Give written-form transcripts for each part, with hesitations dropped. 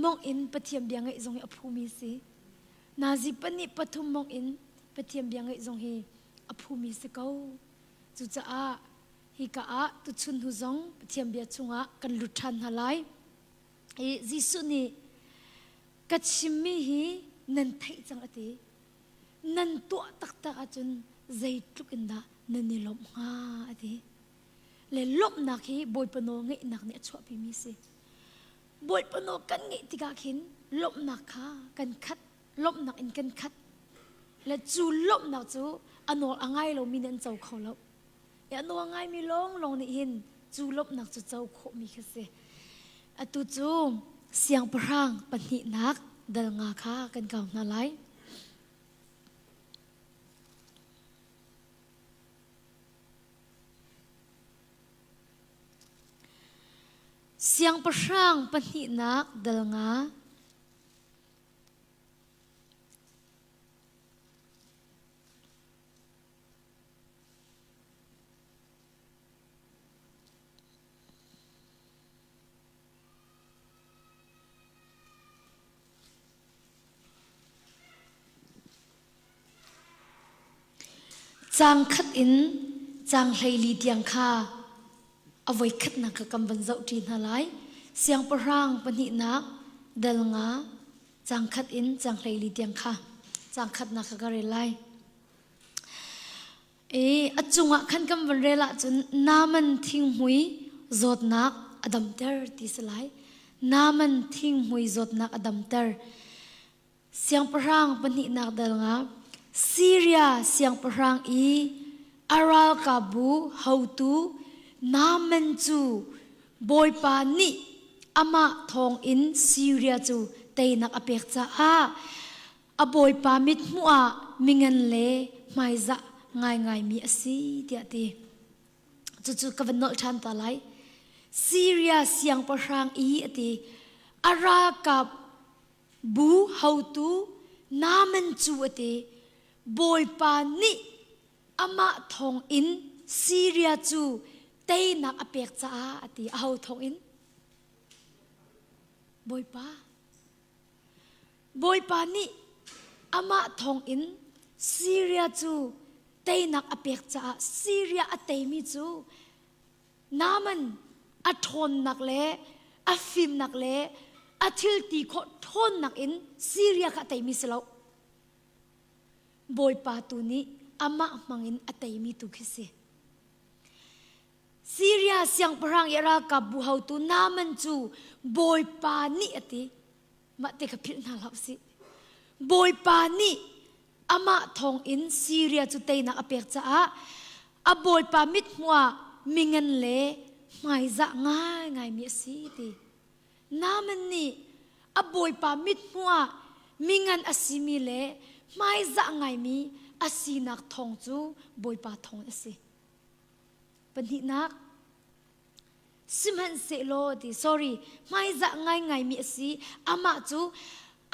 mong in Pathian bia ngaih zong hi a phumi si. Nazi pahnih pathum mong in Pathian bia ngaih zong hi a phumi si ko. Cucaah hika ah tuchun hnu zong Pathian bia chungah kan lut ṭhan hna lai. I Jesuh nih ka chimmi hi nan theih cang a ti. Nan tuah taktak ahcun zeitluk in dah nan i lawmh hnga a ti. Le lawmhnak hi Bawipa nawl ngeihnak nih a chuahpimi a si. Bawipa nawl kan ngeih tikah khin lawmhnak kha kan khat, lawmhnak in kan khat. Le cu lawmhnak cu a nawl a ngai lomi nih an co kho lo. A nawl a ngaimi lawnglawng nih hin cu lawmhnak cu co khawhmi kha si. Atu cu siangpahrang pahnihnak dal nga kha kan kau hna lai. Siangpahrang pahnihnak dal nga. Caang khat in caang 14 tiang kha a voikhatnak kha kan van zohṭi hna lai. Siangpahrang pahnihnak dal nga caang khat in caang 14 tiang kha caang khatnak kha ka rel lai. I a cungah khan kan van rel ahcun Naaman thinghmui zawtnak a damter ti si lai. Naaman thinghmui zawtnak a damter. Siangpahrang pahnihnak dal nga Syria siangpahrang i a ralkapbu hotu Naaman cu Bawipa nih amah thawngin Syria cu teinak a pek caah a bawipa mithmuh ah mingan le hmaizah ngaingaimi a si tiah ti. Cucu ka van nolh ṭhan ta lai. Syria siangpahrang i a ti a ralkap bu hotu Naaman cu a ti Bawipa nih amah thawngin Syria cu teinak a pek caah a ti. Aho thawngin? Bawipa. Bawipa nih amah thawngin Syria cu teinak a pek caah Syria a teimi cu Naaman a ṭhawnnak le a fimnak le a thil ti khawh ṭhawnnak in Syria kha a teimi si lo. Bawipa tu nih amah hmangin a teimi tu khi si. Syria siangpahrang i ralkapbu haotu Naaman cu Bawipa nih a ti. Mah te kha philh hna hlah usih. Bawipa nih amah thawngin Syria cu teinak a pek caah a Bawipa mithmuh ah mingan le hmaizah ngaingaimi a si ti. Naaman nih a Bawipa mithmuh ah mingan a simi le hmaizah ngaimi a sinak thawng cu Bawipa thawng a si. Pahnihnak, sihmanhsehlaw ti sorry hmaizah ngaingaimi a si amah cu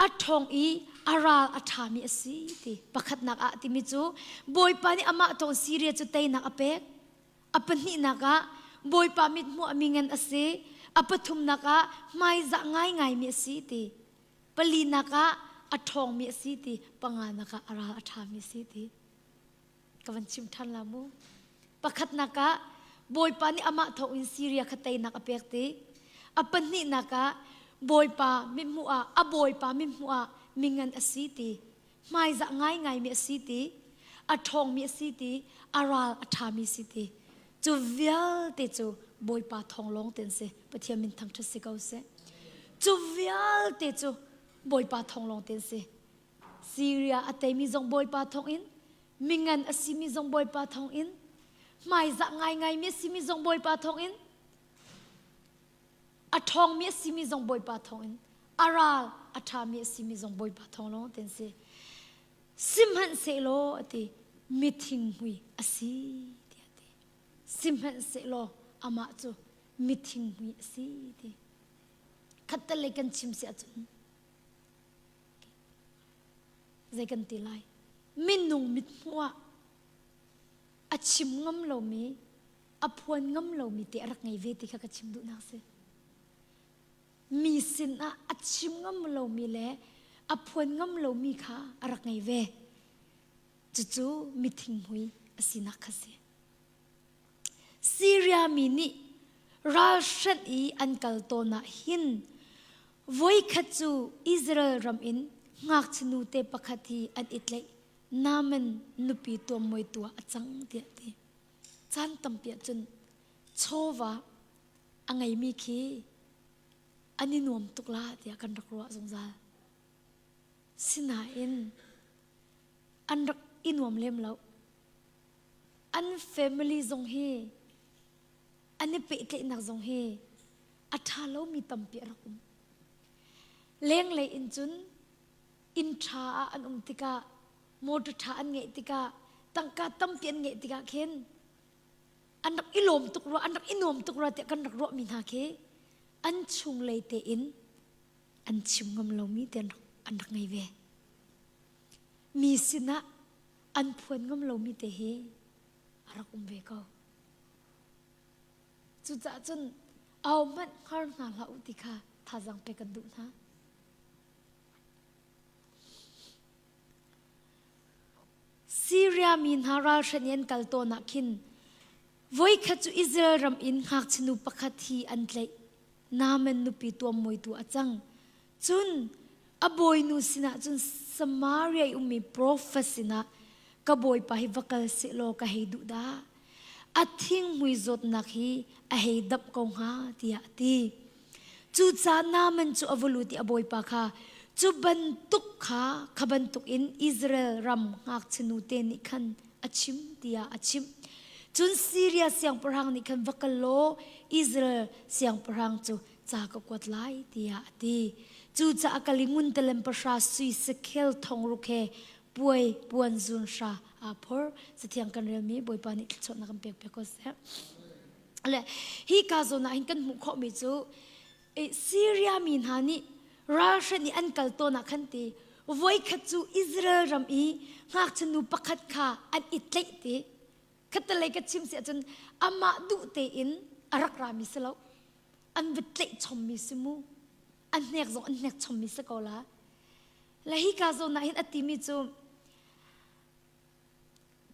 a ṭhawng i a ral a ṭhami a si ti pakhatnak ah timi cu Bawipa nih amah thawng Syria cu teinak a pek a pahnihnak ah Bawipa mithmuh a mingan a si a pathumnak ah hmaizah ngaingaimi a si ti palinak ah a ṭhawngmi a si ti panganak ah a ral a ṭhami a si ti ka van chim ṭhan la mu. Pakhatnak ah Bawipa nih amah thawng in Syria kha teinak a pek ti. A pahnihnak ah Bawipa mithmuh ah a Bawipa mithmuh ah mingan a si ti. Hmaizah ngaingaimi a si ti. A ṭhawngmi a si ti. A ral a ṭhami si ti. Cu vialte cu Bawipa thawng lawng te an si. Pathian min thangṭhat si ko seh. Cu vialte cu Bawipa thawng lawng te an si. Syria a teimi zong Bawipa thawngin, mingan a simi zong Bawipa thawngin, hmaizah ngaingaimi a simi zong Bawipa thawngin, a ṭhawngmi a simi zong Bawipa thawngin, a ral a ṭhami a simi zong Bawipa thawng lawng ten si. Sihmanhsehlaw a ti, mithinghmui a si tiah a ti. Sihmanhsehlaw amah cu mithinghmui a si ti. Khattelei kan chim si ahcun Zei kan ti lai? Minung mithmuh ah a chim ngam lomi, a phuan ngam lomi te a rak ngei ve ti kha ka chim duhnak si. Mi sinah a chim ngam lomi le a phuan ngam lomi kha a rak ngei ve. Cucu mithinghmui a sinak kha si. Syria mi nih ralhranh i an kal tawn ah hin voikhat cu Israel ram in ngakchia nute pakhat hi an i tlaih Naaman nupi tuammuaitu ah a cang tiah a ti. Caan tampi ahcun chawva a ngeimi khi an i nuam tuk la tiah kan rak ruah zungzal. Sinain an rak i nuam lem lo. An family zong hi an i pehtlaihnak zong hi a ṭha lomi tampi a rak um. Lenglei in cun inn ṭha ah an um tikah motor ṭha an ngeih tikah tangka tampi an ngeih tikah khin an rak i lawm tuk rua an rak i nuam tuk rua tiah kan rak ruahmi hna khi an chunglei tein an chim ngam lomi te an rak, an rak ngei ve. Mi sinah an phuan ngam lomi te hi a rak um ve ko. Cucaah cun ahohmanh hngar hna hlah u ti kha thazaang pek kan duh hna. Syria mi hna ralhran i an kal tawn ah khin voikhat cu Israel ram in ngakchia nu pakhat hi an tlaih. Naaman nupi tuammuaitu a cang. Cun a bawinu sinah cun Samaria i ummi profet sinah ka bawipa hi va kal sehlaw ka hei duh dah. A thinghmui zawtnak hi a hei damh ko hnga tiah a ti. Cucaah Naaman cu a va lut i a bawipa kha cu bantuk kha kha bantukin Israel ram ngakchia nute nih khan a chim tiah a chimh. Cun Siria siangpahrang nih khan va kal law Israel siangpahrang cu ca ka kuat lai tiah a ti. Cucaah kal i ngun talem pahra sui sakhel thong ruk he puai puan zun hra aa phor. Cathiang kan relmi Bawipa nih thluachuahnak kan pek piak ko seh. Le hi ka zawn ah hin kan hmuh khawhmi cu Syria mi hna nih ralhran i an kal tawn ah khan ti voikhat cu Israel ram i ngakchia nu pakhat kha an i tlaih ti khattelei ka chim si ahcun amah duh tein a rak rami si lo an va tlaih chommi si mu an hnek zong an hnek chommi si ko la le hi ka zawn ah hin a timi cu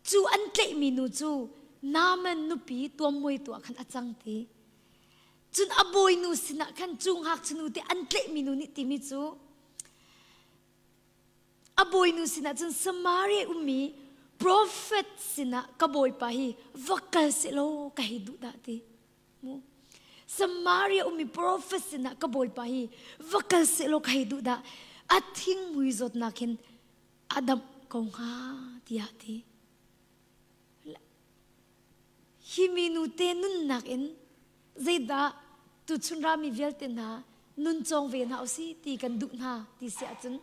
Cu an tlaihmi nu cu Naaman nupi tuammuaitu ah khan a cang ti. Cun a bawinu sinah khan cu ngakchia te an tlaihmi nu nih timi cu a bawinu sinah cun Samaria ummi profet sinah ka bawipa hi va kal sehlaw ka hei duh dah ti. Mu. Samaria ummi profet sinah ka bawipa hi va kal sehlaw ka hei duh dah. A thinghmui zawtnak hin a damh ko hnga tiah a ti. Hi minu te nunnak in zeidah tuchun rami vialte hna nun cawng ve hna usih ti kan duh hna ti si ahcun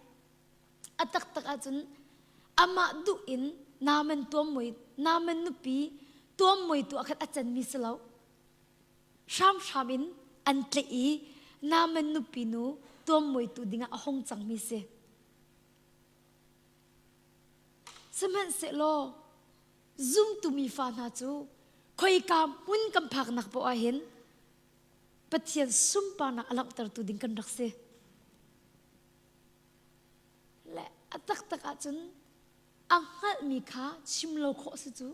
a taktak ahcun amah duh in Naaman tuammui Naaman nupi tuammuitu ah khan a canmi si lo. Hramhram in an tlaih i Naaman nupi nu tuammuitu dingah a hung cangmi si. Sihmanhsehlaw zumtu mi fa hna cu khoika hmun kan phaknak poah ah hin Pathian sunparnak a langhtertu ding kan rak si. Le a taktak ahcun a hngalhmi kha chim lo khawh si cu.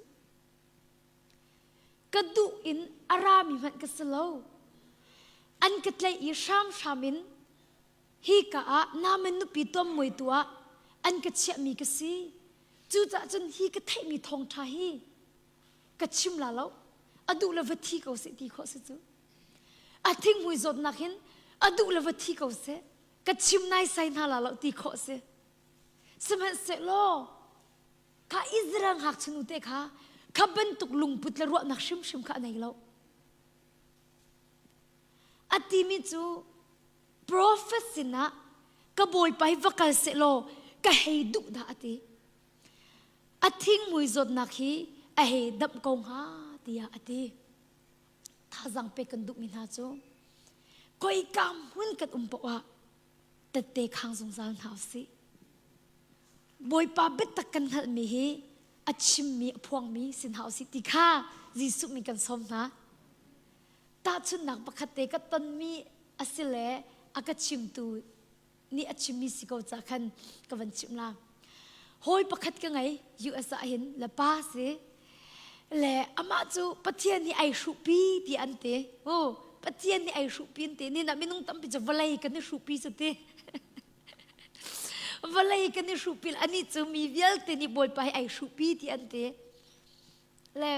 Ka duh in a rami hmanh ka si lo. An ka tlaih i hramhram in Hika ah Naaman nupi tuammuaitu ah an ka chiahmi ka si. Cucaah cun hi ka theihmi thawngṭha hi ka chim la lo. A duh le va thi ko seh ti khawh si cu. A thinghmui zawtnak hin a duh le va thi ko seh. Ka chim naisai hna la lo ti khawh si. Sihmanhsehlaw kha Israel ngakchia nu te kha kha bantuk lungput le ruahnak hrimhrim kha a nei lo. A timi cu Profet sinah ka bawipa hi va kal sehlaw ka hei duh dah a ti. A thinghmui zawtnak hi a hei damh ko hnga tiah a ti. Thazang pek kan duhmi hna cu koika hmun kan um paoh ah tette khang zungzal hna usih. Bawipa biatak kan hngalhmi hi a chimmi a phuangmi si hna usih ti kha Jesuh min kan sawm hna. Tahchunhnak pakhat te ka tonmi a si le A ka chimtu nih a chimmi si ko ca khan ka van chimh la. Hawi pakhat ka ngei US ah hin le pa si le amah cu Pathian nih ai hruhpi ti an ti. Oh, Pathian nih ai hruhpi an ti. Ni na minung tampi cu vawlei kan i hruhpi cu ti. Vawlei kan i hruhpi ani cu mi vialte nih Bawipa hi ai hruhpi ti an ti. Le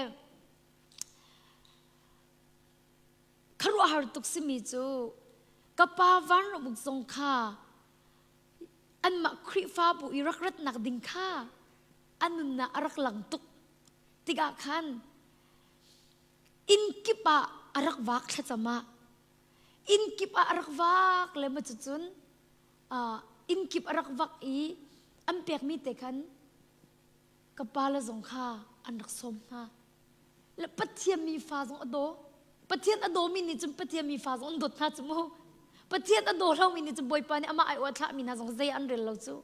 Khuaruahhar tuk simi cu ka pa vanramuk zong kha anmah Khrihfabu i rak ratnak ding kha a nunnak a rak lang tuk tikah khan inn kip ah a rak vak thlacam ah inn kip ah a rak vak le ma cucun inn kip a rak vak i an pekmi te khan ka pa le zong kha an rak sawm hna le Pathian mi fa zong a daw. Pathian a dawmi nih cun Pathian mi fa zong an dawt hna cu mu. Pathian a daw lomi nih cun Bawipa nih amah aiawh a thlahmi hna zong zei an rel lo cu.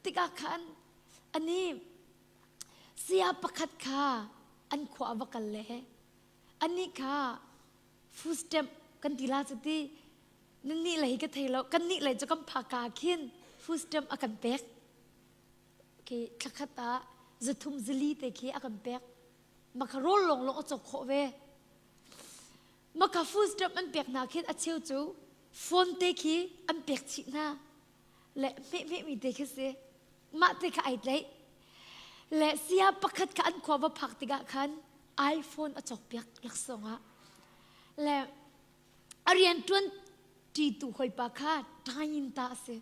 Tikah khan ani saya pakhat kha an khua a va kal le anih kha food stamp kan ti la cu ti nan nih lei ka thei lo kan nih lei cu kan phaka khin food stamp a kan pek khi thlakhat ah zathum zali te khi a kan pek maka rawl lawng lawng a cawk khawh ve maka food stamp an pek hna khin a cheu cu phone te khi an pek chih hna le hmeh hmeh mi te khi si mah te kha ai tlaih le sia pakhat kha an khua va phak tikah khan iPhone a cawk piak laksawng ah le a rian ṭuan ṭitu hawipa kha ṭain ta a si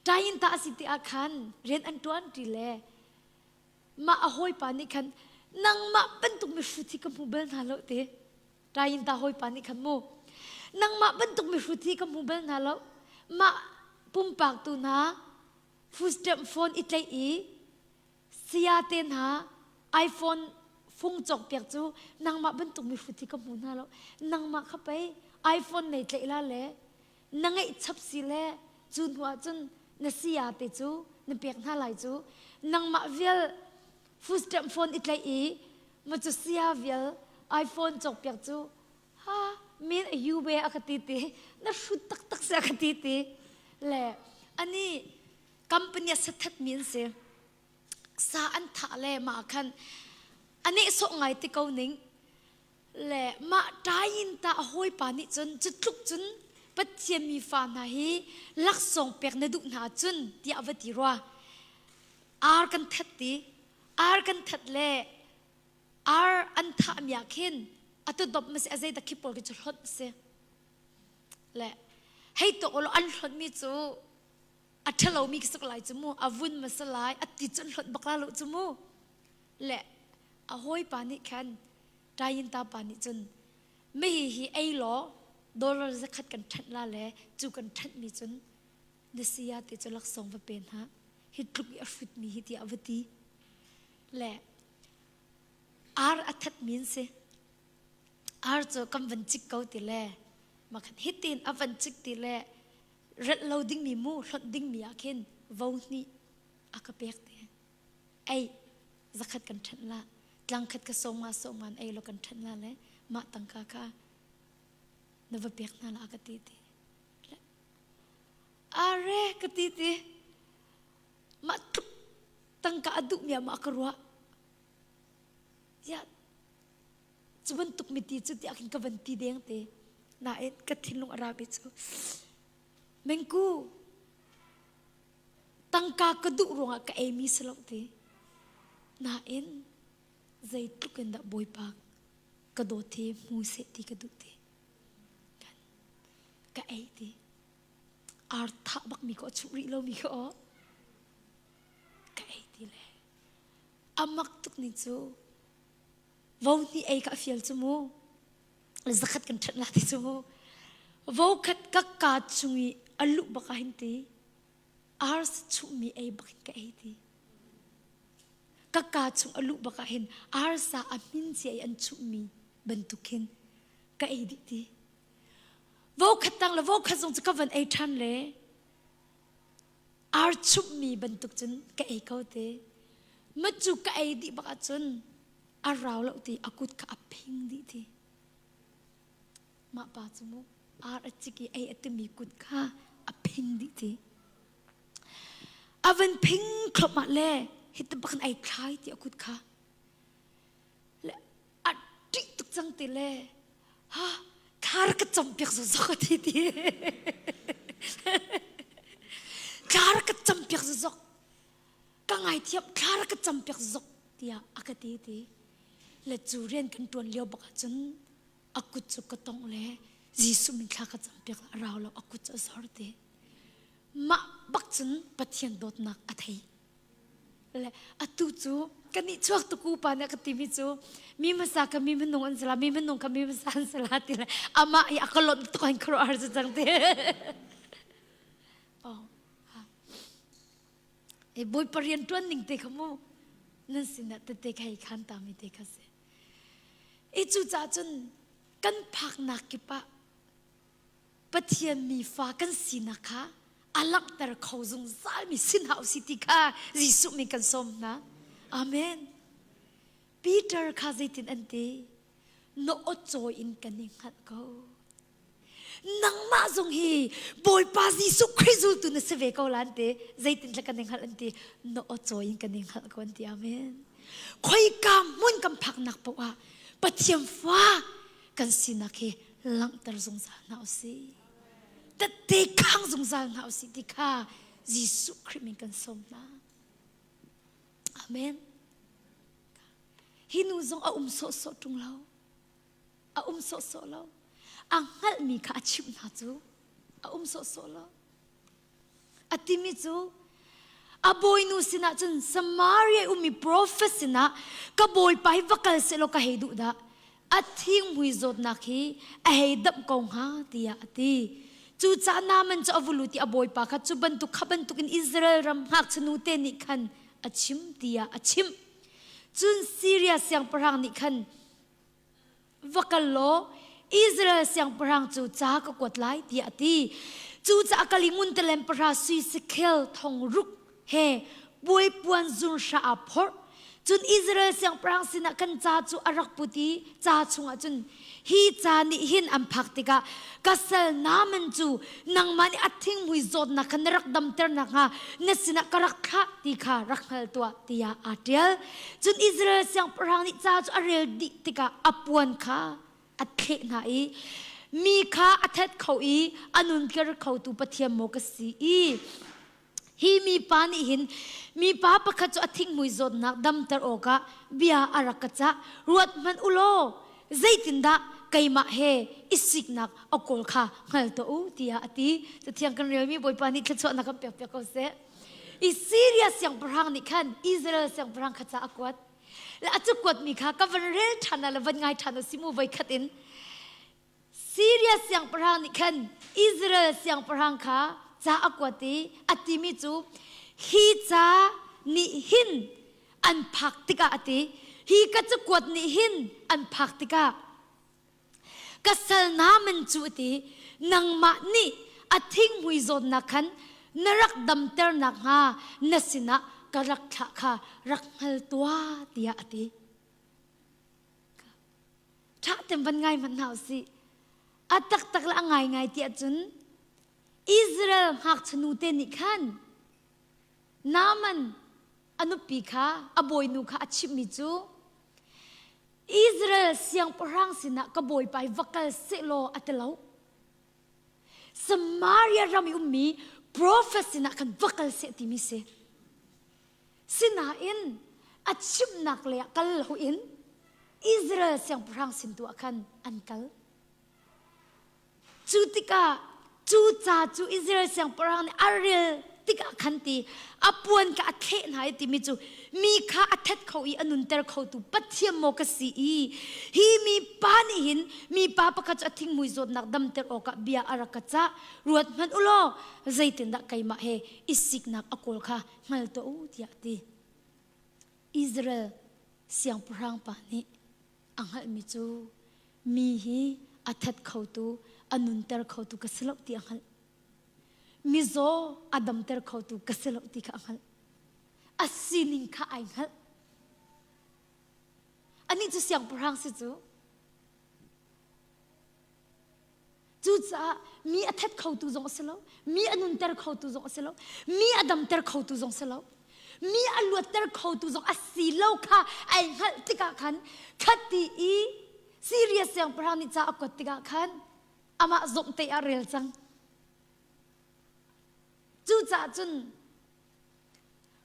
Ṭain ta a si ti ah khan rian an ṭuan ṭi le mah a hawipa nih khan nangmah bantuk mihrut hi ka hmu bal hna lo ti. Ṭain ta hawipa nih khan mu nangmah bantuk mihrut hi ka hmu bal hna lo. Mah pumpak tu hna food phone i tlaih i saya te hna iPhone fung cawkpiak cu nangmah bantuk mihrut hi ka hmu hna lo. Nangmah kha pei iPhone nei tlaih la le na ngeih chap si le cu hnu ah cun na saya te cu na pek hna lai cu nangmah vial food stamp phone i tlaih i ma cu saya vial iPhone cawkpiak cu ha min a yu be a ka ti ti na hrut taktak si a ka ti ti le ani company a sathat mi an si sa an thah le ma khan a nehsawh ngai ti ko ning Le mah ṭain ta a hawipa nih cun cu tluk cun Pathian mi fa hna hi laksawng pek na duh hna cun tiah a va ti rua. Ar kan that ti, ar kan that le ar an thahmi ah khin a tudop ma si a zeidah khi pawl khi cu hlonh a si. Le hei tuak ulaw an hlonhmi cu a ṭhalomi khi si ko lai cu mu, a vun ma si lai, a ti cu an hlonh bak la lo cu mu. Le a hawipa nih khan Ṭayinta pa nih cun mihi hi ei law dollar zakhat kan ṭhanh la le cu kan ṭhanhmi cun na saya te cu laksawng va pe hna hi tluk i a hrutmi hi tiah va ti le ar a thatmi an si ar cu kan van cik ko ti le makhan hitin a van cik ti le relh lo dingmi mu hlonh dingmi ah khin vo hnih a ka pek te Ei, zakhat kan ṭhenh la, tlangkhat ka sawm nga sawm ngan ei law kan ṭhenh la le mah tangka kha na va pek hna la ka ti ti. Are ka ti ti. Mah tluk tangka a duh mi ah mah ka ruah. Ya, cu bantuk mi ti cu tiah khin ka van ti deng te. Nain ka thinlung a rami cu Mengku Tangka ka duh ruangah ka eimi si lo ti. Nain zeitluk in dah Bawipa ka dawt hi hmu seh ti ka duh ti. Kan ka ei ti. Ar thah bak mi ko a chuh rih lomi kha aw. Ka ei ti le. A mak tuk ni cu vo hnih ei ka a fial cu mu. Zakhat kan ṭhat la ti cu mu. Vo khat ka ka chung i a luh bak ah hin ti. Arsa chuhmi ei bak in ka ei ti. Ka kaa chung a luh bak ah hin arsa a hmin cia i an chuhmi bantuk hin ka ei dih ti. Vo khat tang le vo khat zong cu ka van ei ṭhan le ar chumhmi bantuk cun ka ei ko te. Ma cu ka ei dih bak ahcun a rau lo ti a kut kha a phing dih ti. Mah pa cu mu ar a cik i ei a timi kut kha a phing dih ti. A van phing thlopmah le hiti bak in ai thlai ti a kut kha. Le a ṭih tuk cang ti le ha thla rak ka campiak zokzok a ti ti. Thla rak ka campiak zokzok. Ka ngaithiam thla rak ka campiak zok tiah a ka ti ti. Le cu rian kan ṭuan lio bak ahcun a kut cu ka tongh le Jesuh min thla ka campiak a rau lo a kut cu a zor te. Mah bak cun Pathian dawtnak a thei. Le atu cu kan nih chuak tuk upa nih a ka timi cu mi hmasa ka mi minung an si la mi minung ka mi hmasa an si la ti le amah i a ka lonh tuk in khuaruahhar cu cang ti. Oh. E Bawipa rian ṭuan ning te kha mu nan sinah tete kha hi khan ta mi te kha si. I cucaah cun kan phaknak kip ah Pathian mi fa kan sinak kha a langhter kho zungzal mi si hna usih ti kha Jesuh min kan sawm hna. Amen. Peter kha zeitin an ti? Na aw cawi in kan i hngalh ko. Nangmah zong hi Bawipa Jesuh Khrih zultu na si ve ko la an ti. Zeitin kan i hngalh an ti. Na aw cawi in kan i hngalh ko an ti. Amen. Khoika hmun kan phaknak paoh ah Pathian fa kan sinak hi langhter zungzal hna usih. Tette khang zungzal hna usih ti kha Jesuh Khrih min kan sawm hna. Amen. Hi nu zong a um sawhsawh ṭung lo. A um sawhsawh lo. A hngalhmi kha a chimh hna cu a um sawhsawh lo. A timi cu a bawinu sinah cun Samaria ummi profet sinah ka bawipa hi va kal sehlaw ka hei duh dah. A thinghmui zawtnak hi a hei damh ko hnga tiah a ti. Cucaah Naaman cu a vu lut i a bawipa kha cu bantuk kha bantukin Israel ram ngakchia nute nih khan a chim tiah a chimh. Cun Siria siangpahrang nih khan va kal law Israel siangpahrang cu ca ka kuat lai tiah a ti. Cucaah kal i nguntalem pahra sui sakhel thong ruk he puaipuan zunhra aa phorh. Cun Israel siangpahrang sinah kan ca cu a rak put i ca chungah cun hi ca nih hin an phak tikah ka sal Naaman cu nangmah nih a thinghmui zawtnak kha na rak damter nakhnga na sinah ka rak thlah ti kha rak hngal tuah tiah aa ṭial. Cun Israel siangpahrang nih ca cu a rel dih tikah a puan kha a thleh hna i mi kha a that kho i a nunter khotu Pathian maw ka si i hi mipa nih hin mipa pakhat cu a thinghmui zawtnak damter awkah bia a rak ka cah ruat hmanh u law zeitindah keimah he i siknak a kawl kha hngal tuah u tiah a ti. Cathiang kan relmi Bawipa nih thluachuahnak kan pekpiak ko seh. I Syria siangpahrang nih khan Israel siangpahrang kha ca a kuat. Le a cu kuatmi kha ka van rel ṭhan ah le van ngai ṭhan u si mu voikhat in. Syria siangpahrang nih khan Israel siangpahrang kha ca a kuat i a timi cu hi ca nih hin an phak tikah a ti. Hi ka cakuat nih hin an phak tikah Ka sal Naaman cu a ti, nangmah nih a thinghmui zawtnak khan na rak damter nakhnga na sinah ka rak thlah kha rak hngal tuah tiah a ti. Ṭha tein van ngai hmanh hna usih. A taktak le a ngaingai tiah cun Israel ngakchia nute nih khan Naaman a nupi kha a bawinu kha a chimhmi cu Israel siangpahrang sinah ka bawipa hi va kal sehlaw a ti lo. Samaria ram i ummi profet sinah khan va kal seh timi si. Sinain a chimnak lei ah kal loin Israel siangpahrang sin tu ah khan an kal. Cu tikah cu ca cu Israel siangpahrang nih a rel tikah khan ti a puan kha a thleh hna i timi cu mi kha a that kho i a nunter khotu Pathian maw ka si i hi mi pa nih hin mipa pakhat cu a thinghmui zawtnak damter awkah bia a rak ka cah ruat hmanh u law zeitindah keimah he i siknak a kawl kha hngal tuah u tiah a ti. Israel siangpahrang pa nih a hngalhmi cu mi hi a that khotu a nunter khotu ka si lo ti a hngalh mizaw a damter khotu ka si lo ti kha a hngalh a sining kha ai hngalh anih cu siangpahrang si cu. Cucaah mi a that khotu zong a si lo, mi a nunter khotu zong a si lo, mi a damter khotu zong si lo, mi a luatter khotu zong a si lo kha ai hngalh tikah khan khati i Syria siangpahrang nih ca a kuat tikah khan amah zumh te ah rel cang. Cucaah cun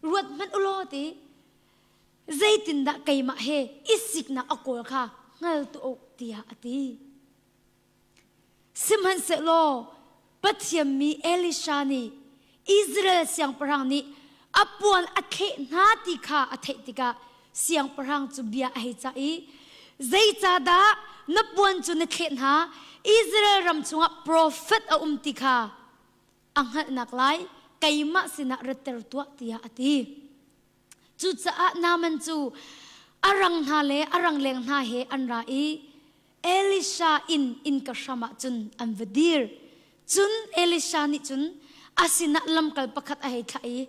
ruat hmanh u law ti zeitindah keimah he i siknak a kawl kha hngal tu u tiah a ti. Sihmanhsehlaw Pathian mi Elisha nih Israel siangpahrang nih a puan a thleh hna ti kha a theih tikah siangpahrang cu bia a hei cah i zeicahdah na puan cu na thleh hna Israel ram chungah profet a um ti kha a hngalhnak lai keimah sinah ratter tuah tiah a ti. Cucaah Naaman cu a rang hna le a rangleng hna he an ra i Elisha inn innka hram ah cun an va dir. Cun Elisha nih cun a sinah lamkal pakhat a hei thlah i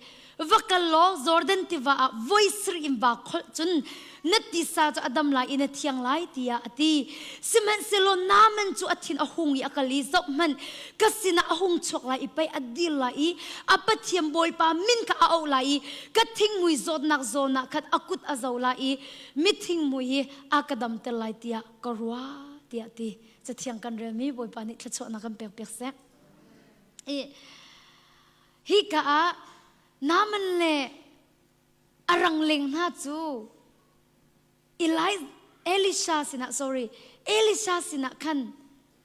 va kal law Jordan tiva ah voi sarih in vaa kholh cun na tisa cu a dam lai i na thiang lai tiah a ti. Sihmanhsehlaw Naaman cu a thin a hung i a kal i zohhmanh ka sinah a hung chuak lai i pei a dir lai i a Pathian Bawipa min kha a auh lai i ka thingmui zawtnak zawn ah khan a kut a zo lai i mithingmui hi a ka damter lai tiah ka ruah tiah ti cathiang kan relmi Bawipa nih thluachuahnak kan pek piak seh. I hika ah Naaman le a rangleng hna cu Eli Elisha sinah sorry Elisha sinah khan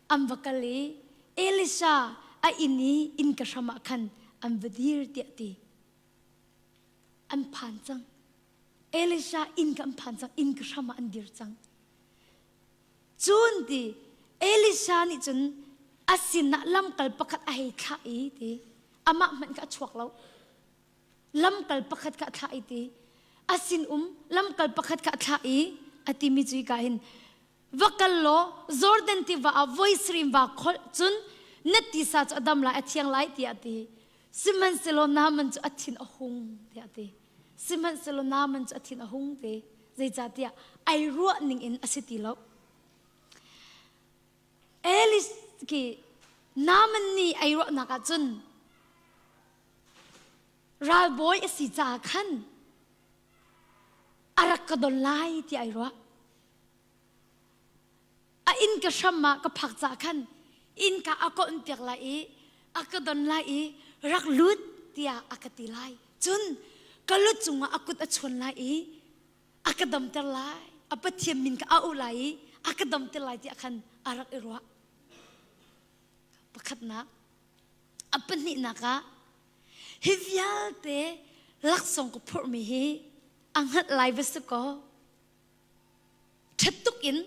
an va kal i Elisha a inn i innka hram ah khan an va dir tiah ti an phan cang Elisha inn ka an phan cang inn ka hram ah an dir cang cun ti Elisha nih cun a sinah lamkal pakhat a hei thlah i ti amah hmanh kha a chuak lo lamkal pakhat kha a thlah i ti a sin um lamkal pakhat kha a thlah i a timi cu hika hin va kal law Jordan tiva ah voi sarih va kholh cun na tisa cu a dam lai a thiang lai tiah a ti sihmanhsehlaw Naaman cu a thin a hung tiah a ti sihmanhsehlaw Naaman cu a thin a hung ti zeicahtiah ai ruah ning in a si ti lo Elis ki Naaman nih ai ruahnak ah cun Ralbawi a si caah khan a rak ka don lai ti ai ruah. A inn ka hram ah ka phak caah khan innka a ka on piak lai i a ka don lai i rak lut tiah a ka ti lai. Cun ka lut cungah a kut a chuan lai i a ka damter lai. A Pathian min ka auh lai i a ka damter lai tiah khan a rak i ruah. Pakhatnak A pahnihnak ah hi vialte laksawng ka phurhmi hi a hngalh lai va si kaw ṭhat tuk in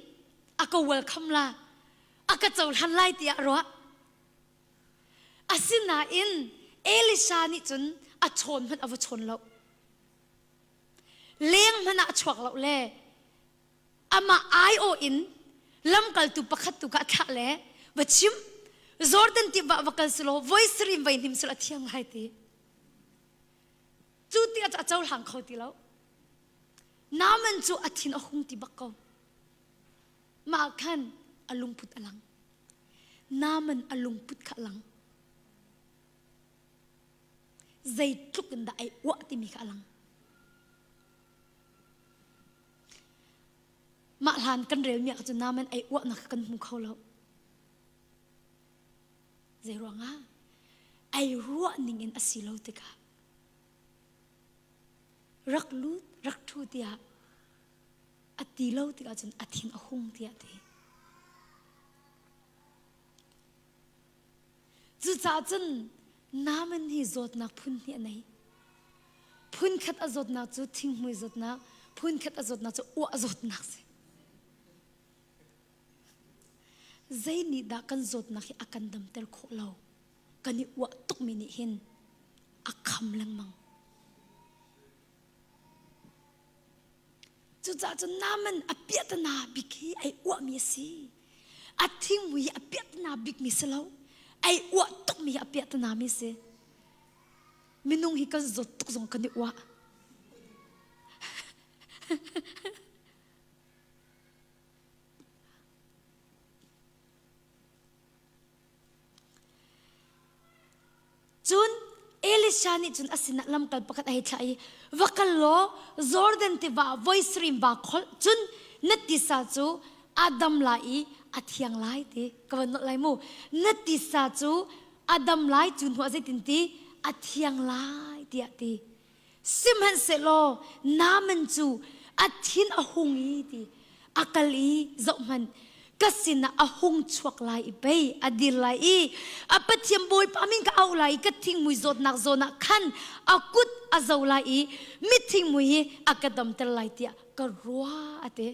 a ka welcome la a ka cohlan lai tiah a ruah. Asinain Elisha nih cun a chawn hmanh a va chawn lo. Leng hmanh ah a chuak lo le amah aiawh in lamkaltu pakhat tu kha a thlah le va chim Jordan tiva va kal selaw voi sarih voi hnim selaw a thiang lai ti cu ti a cohlang kho ti lo Naaman cu a thin a hung ti bak ko mah khan a lungput a lang Naaman a lungput kha a lang zeitluk in dah ai uah timi kha a lang Mah hlan kan relmi ah cun naman ei uahnak kha kan hmu kho lo. Zei ruangah? Ei ruah ning in a si lo tikah rak lut rak ṭhu tiah a ti lo tikah cun a thin a hung tiah ti. Cucaah cun Naaman hi zawtnak phun hnih a nei. Phunkhat a zawtnak cu thinghmui zawtnak, phunkhat a zawtnak cu uah zawtnak si. Zei nih dah kan zawtnak hi a kan damter khawh lo? Kan i uah tukmi nih hin a kham lengmang. Cucaah cun Naaman a piahtana bik hi ai uahmi a si. A thingmui hi a piahtana bikmi si lo. Ai uah tukmi hi a piahtana mi si. Minung hi kan zawt tuk zong kan i uah. Cun Elisha nih cun a sinah lamkal pakhat a hei thlah i, Va kal law Jordan tiva voi sarih vaa kholh, cun na tisa cu a dam lai i a thiang lai ti ka van nolh lai mu. Na tisa cu a dam lai cu hnuah zeitin ti a thiang lai tiah ti. Sihmanhsehlaw Naaman cu a thin a hung i ti a kal i zohhmanh ka sinah a hung chuak lai i pei a dir lai i a Pathian Bawipa min ka auh lai i ka thingmui zawtnak zawn ah khan a kut a zo lai i mithingmui hi a ka damter lai tiah ka ruah a ti.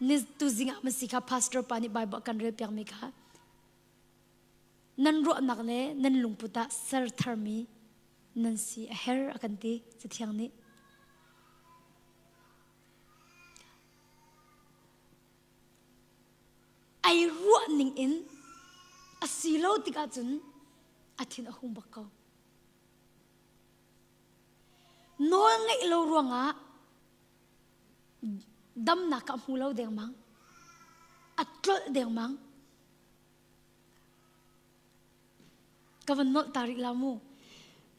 Ni tuzing ah masi kha pastor pa nih Bible kan rel piakmi kha nan ruahnak le nan lungput ah ser tharmi nan si a her a kan ti Cathiang nih. Ai ruah ning in a si lo tikah cun a thin a hung bak ko. Nawl ngeih lo ruangah damnak ka hmu lo dengmang. A tlolh dengmang. Ka van nolh ta rih la mu.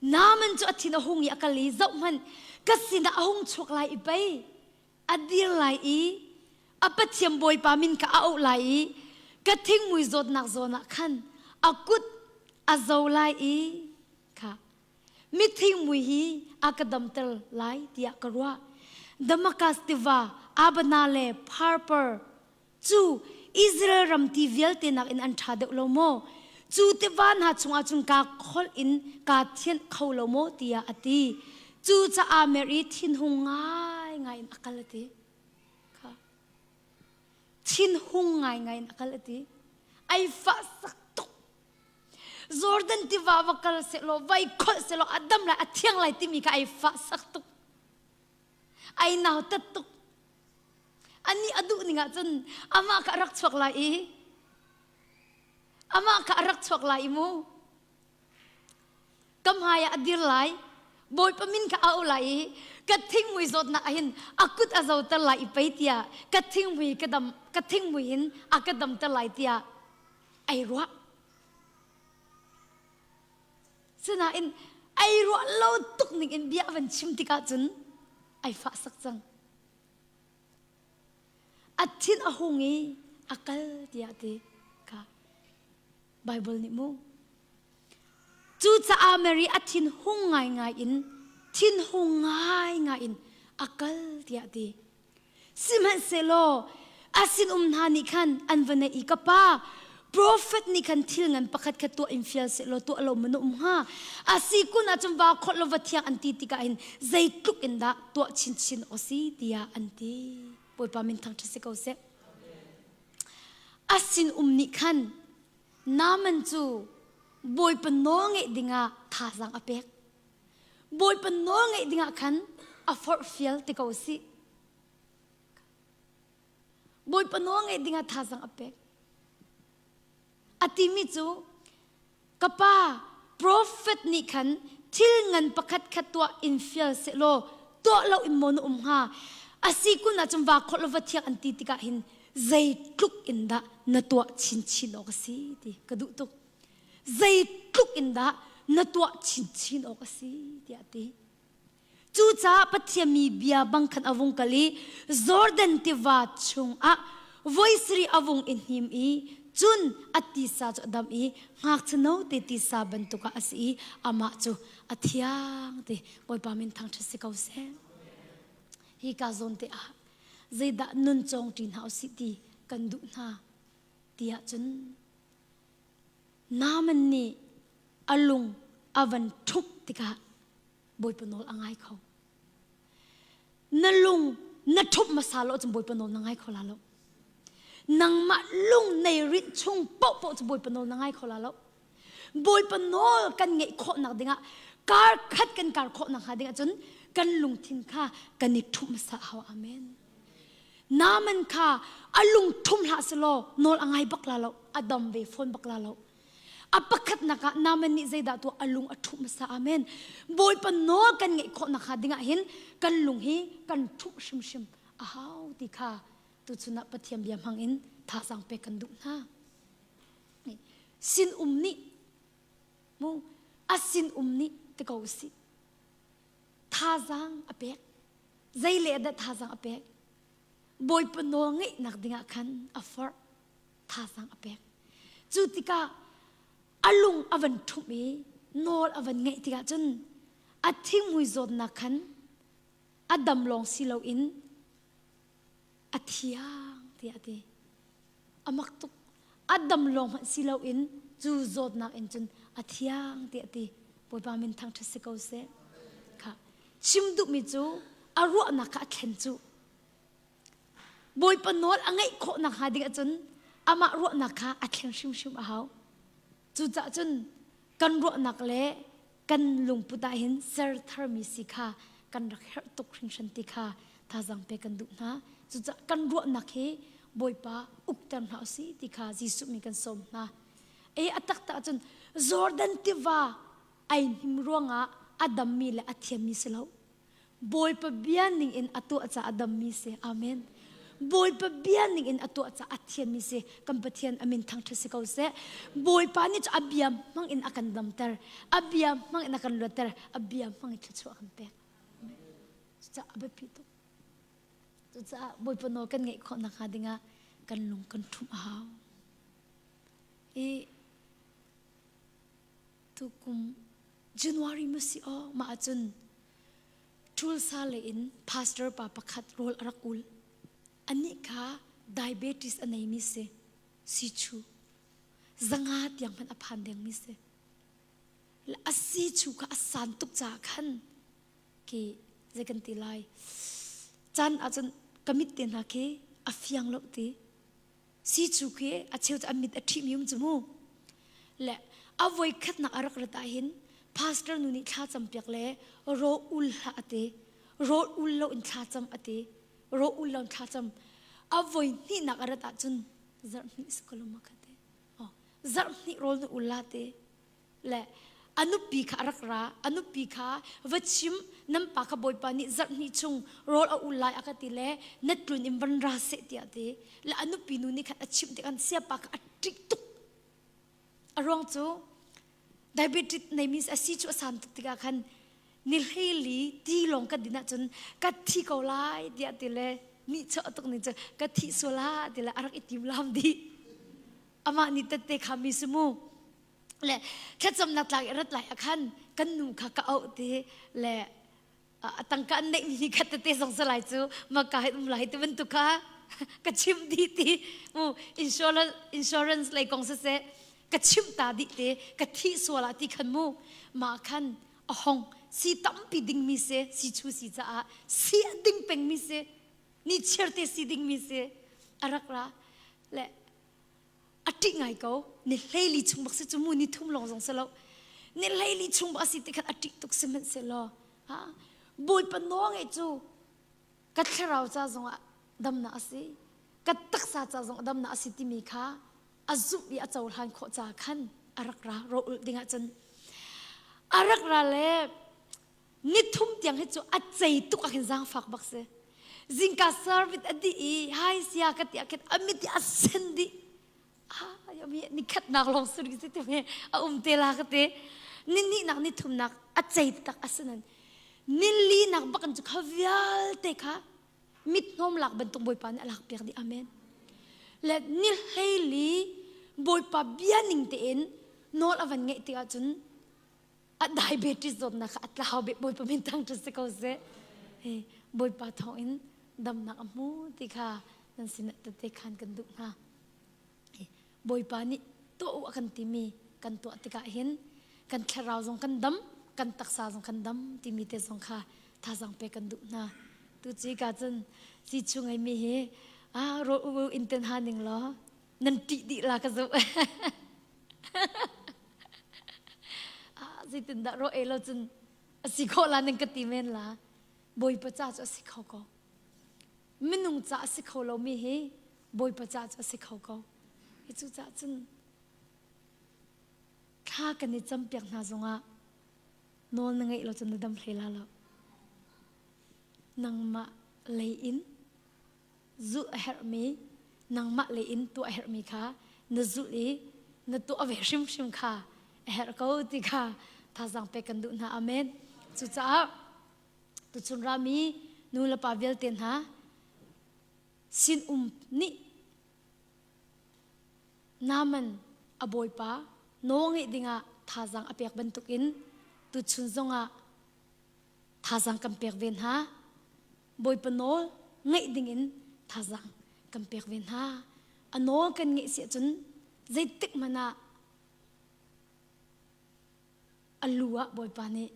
Naaman cu a thin a hung i a kal i zohhmanh ka sinah a hung chuak lai i pei a dir lai i a Pathian Bawipa min kha a auh lai i ka thingmui zawtnak zawn ah khan a kut a zo lai i kha mithingmui hi a ka damter lai tiah ka ruah. Damascus tiva Abana le Pharpar Cu Israel ram ti vialte nakin an ṭha deuh lo maw? Cu tiva hna chungah cun kaa kholh in kaa thianh kho lo maw? tiah a ti. Cucaah Mary thinhung ngaingai in a kal a ti. Kha. Thinhung ngaingai in a kal a ti. Ai fahsak tuk. Jordan tiva va kal sehlaw, vai kholh sehlaw a dam lai, a thiang lai timi kha ai fahsak tuk. Ai nautat tuk. Anih a duh ning ahcun amah kha a rak chuak lai i amah kha a rak chuak lai i mu ka hmai ah a dir lai Bawipa min kha a auh lai i ka thingmui zawtnak ah hin a kut a zoter lai i pei tiah ka thingmui ka dam ka thingmui in a ka damter lai tiah ai ruah Sinain ai ruah lo tuk ning in bia van chim tikah cun ai fah sak cang. A thin a hung i a kal tiah ti kha Bible nih mu. Cucaah Mary a thin hung ngaingai in thin hung ngaingai in a kal tiah ti. Sihmanhsehlaw a sinum hna nih khan an va naih i ka pa profet nih khan thil ngan pakhat kha tuah in fial sehlaw tuah lo maw na um hnga? A si kun ahcun vaa kholh law va thiang an ti tikah hin zeitluk in dah tuah chinchin awk a si tiah an ti. Bawipa min thangṭhat si ko seh. A sinum nih khan Naaman cu Bawipa nawl ngeih dingah thazaang a pek. Bawipa nawl ngeih dingah khan a forhfial ti ko sih. Bawipa nawl ngeih dingah thazaang a pek. A timi cu ka pa prophet nih khan thil ngan pakhat khat tuah in fial sehlaw tuah lo in maw na um hnga? A si kun ahcun vaa kholh law va thiang an ti tikah hin zeitluk in dah na tuah chinchin awk a si ti ka duh tuk. Zeitluk in dah na tuah chinchin awk a si tiah a ti. Cucaah Pathian mi bia bang khan a vung kal i Jordan tiva chungah voi sarih a vung i hnim i cun a tisa cu a dam i ngakchia note tisa bantuk ah a si i amah cu a thiang ti Bawipa min thangṭhat si ko seh. Hi ka zawn te ah zeidah nun cawng ṭi hna usih ti kan duh hna tiah cun Naaman nih a lung a van ṭhumh tikah Bawipa nawl a ngai kho. Na lung na ṭhumh hmasa lo cun Bawipa nawl na ngai kho la lo. Nangmah lung nei rinh chung paohpaoh cu Bawipa nawl na ngai kho la lo. Bawipa nawl kan ngeih khawhnak dingah kar khat kan kar khawhnak hnga dingah cun kan lungthin kha kan i ṭhumh hmasa a hau. Amen. Naaman kha a lung ṭhum hlah selaw nawl a ngai bak la lo, a dam ve fawn bak la lo. A pakhatnak ah Naaman nih zeidah tuah a lung a ṭhumh hmasa. Amen. Bawipa nawl kan ngeih khawh nakhnga dingah hin kan lung hi kan ṭhumh hrimhrim a hau ti kha tuchun ah Pathian bia hmang in thazaang pek kan duh hna. Sin um nih mu a sin um nih ti ko usih. Thazaang a pek. Zei le dah thazaang a pek? Bawipa nawl ngeihnak dingah khan a forh. Thazaang a pek. Cu tikah a lung a van ṭhumh i nawl a van ngeih tikah cun a thinghmui zawtnak khan a dam lawng si loin a thiang tiah a ti. A mak tuk. A dam lawng hmanh si loin cu zawtnak in cun a thiang tiah a ti. Bawipa min thangṭhat si ko seh. Kha chim duhmi cu a ruahnak kha a thlen cu. Bawipa nawl a ngeih khawh nakhnga ding ahcun amah ruahnak kha a thlen hrimhrim a hau. Cucaah cun kan ruahnak le kan lungput ah hin ser tharmi si kha kan rak herh tuk hringhran ti kha thazaang pe kan duh hna. Cucaah kan ruahnak hi Bawipa ukter hna usih ti kha Jesuh min kan sawm hna. E a taktak ahcun Jordan tiva ai hnim ruangah a dammi le a thiammi si lo. Bawipa bia ning in a tuah caah a dammi si. Amen. Bawipa bia ning in a tuah caah a thiammi si. Kan Pathian amin thangṭhat si ko seh. Bawipa nih cu a bia hmang in a kan damter. A bia hmang in a kan luatter. A bia hmang in thluachuah a kan pek. Amen. Cucaah a biapi tuk. Cucaah Bawipa nawl kan ngeih khawh nakhnga dingah kan lung kan ṭhumh a hau. I tukum January ma si aw mah ahcun Tulsa lei in pastor pa pakhat rawl a rak ul. Anih kha diabetes a neimi si. Sichu. Zanga tiang hmanh a phan dengmi si. A sichu kha a san tuk caah khan ki zei kan ti lai. Caan ahcun ka mit te hna khi a fiang lo ti. Si cu khi a cheu cu a mit a ṭhihmi um cu mu. Le a voi khatnak a rak rat ahhin pastor nu nih thla campiak le raw ul hlah a ti. Raw ul lo in thla cam a ti. Raw ul lo in thla cam. A voi hnihnak a rat ahcun zarh hnih si ko lo ma kha ti. Oh, zarh hnih rawl na ul la ti. Le a nupi kha a rak ra a nupi kha va chim nan pa kha bawipa nih zarh hnih chung rawl a ul lai a ka ti le na tlun in van ra seh tiah ti le a nupi nu nih khan a chimh tikhan siapa kha a ṭih tuk a ruang cu diabetes neimi a si cu a san tuk tikah khan ni hleili ti lawng ka din ahcun ka thi ko lai tiah ti le nihchuah tuk ning cu ka thih sual ah ti le a rak i tim lam dih amah nih tette kha mi si mu le thlacamnak tlak i rat lai ah khan kan nu kha ka auh ti le a tangka an neihmi ni khat tete zong si lai cu maka hin um lai ti bantuk kha ka chimh dih ti mu insurance insurance lei kong siseh ka chimh ta dih te ka thih sual ah ti khan mu mah khan a hong si tampi dingmi si si chu si caah si a ding pengmi si ni chiar te si dingmi si a rak ra le a ṭih ngai ko ni hleili chung bak si cu mu ni thum lawng zong si lo ni hleili chung bak a si ti khan a ṭih tuk sihmanhsehlaw ha bawipa nawl ngeih cu ka thlarau ca zongah damnak a si ka taksa ca zong damnak a si timi kha a zumh i a cohlan khawh ca khan a rak ra ro ulh dingah cun a rak ra le Nithum tiang hi cu a cei tuk ah khin zaangfak bak si. Zingka service a dih i hai sia ka ti ah khin a mit i a sen dih. Ah, mi nikhatnak lawng suri si ti me a um te la ka ti. Ni hnihnak ni thumnak a cei tak a si nan. Ni linak bak in cu kha vialte kha mit hnawm lak bantuk Bawipa nih a lak piak dih. Amen. Le ni hleili Bawipa bia ning tein nawl a van ngeih tikah cun a diabetes zawtnak kha a tlau bik Bawipa min thangṭhat si ko seh. Hi Bawipa thawngin damnak a hmu ti kha nan sinah tete khan kan duh hna. Bawipa nih tuah u a kan timi kan tuah tikah hin kan thlarau zong kan dam, kan taksa zong kan dam timi te zong kha thazaang pe kan duh hna. Tu ci ka cun si chung ei mi hi ah rawl u in ten ha ning law nan ṭih dih la ka zuh. Ah, zeitindah rawh ei lo cun a si khawh la ning ka ti men la. Bawipa ca cu a si kho ko. Minung ca a si kho lomi hi Bawipa ca cu a si kho ko. Hi cu cah cun thla kan i campiak hna zongah nawl na ngeih lo cun na dam hlei la lo. Nangmah lei in zulh a herhmi nangmah lei in tuah a herhmi kha na zulh i Na tuah ve hrimhrim kha a herh ko ti kha thazaang pek kan duh hna. Amen. Cucaah tuchun rami nu le pa vialte hna sinum nih Naaman a bawipa nawl ngeih dingah thazaang a pek bantukin tuchun zongah thazaang kan pek ve hna. Bawipa nawl ngaih dingin thazaang kan pek ve hna. A nawl kan ngeih si ahcun zeitik hmanh ah a lu ah Bawipa nih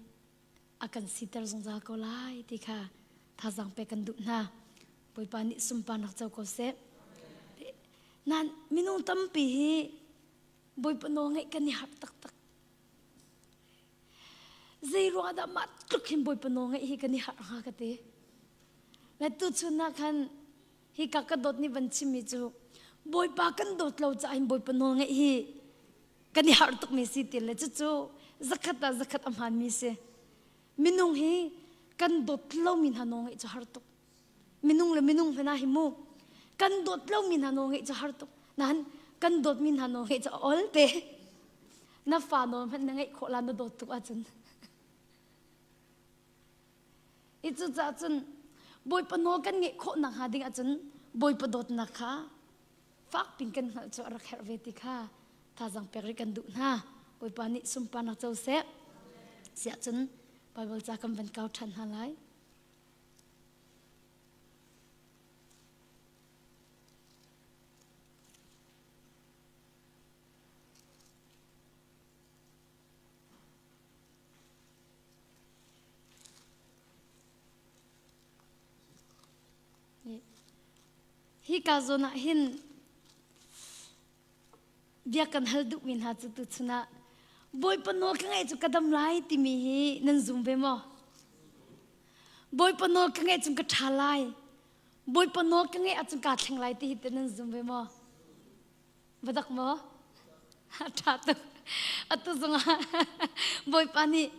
a kan siter zungzal ko lai ti kha thazaang pek kan duh hna. Bawipa nih sunparnak co ko seh. Nan minung tampi hi Bawipa nawl ngaih kan i harh taktak. Zei ruang dah mah tluk hin Bawipa nawl ngaih hi kan i harh hnga ka ti. Le tuchun ah khan hi ka ka dawt nih van chimmi cu Bawipa kan dawt lo caah hin Bawipa nawl ngaih hi kan i harh tukmi si ti le cucu zakhat ah zakhat a hmaanmi si. Minung hi kan dawt lomi hna nawl ngaih cu har tuk. Minung le minung hmanh ah hi mu kan dawt lomi hna nawl ngeih cu har tuk. Nain kan dawtmi hna nawl ngeih cu a ol te. Na fa nawl hmanh na ngeih khawh la na dawt tuk ahcun. I cucaah cun Bawipa nawl kan ngeih khawh nakhnga ding ahcun Bawipa dawtnak kha fak pin kan hngalh cu a rak herh ve ti kha thazaang pek rih kan duh hna. Bawipa nih sunparnak co seh. Siah cun Bible ca kan van kau ṭhan hna lai. Hika zawn ah hin bia kan hal duhmi hna cu tuchun ah Bawipa nawl ka ngaih cu ka dam lai timi hi nan zum ve maw? Bawipa nawl ka ngaih cun ka ṭha lai. Bawipa nawl ka ngaih ahcun kaa thleng lai ti hi te nan zum ve maw? Va dak maw? A ṭha tuk. Atu zongah Bawipa nih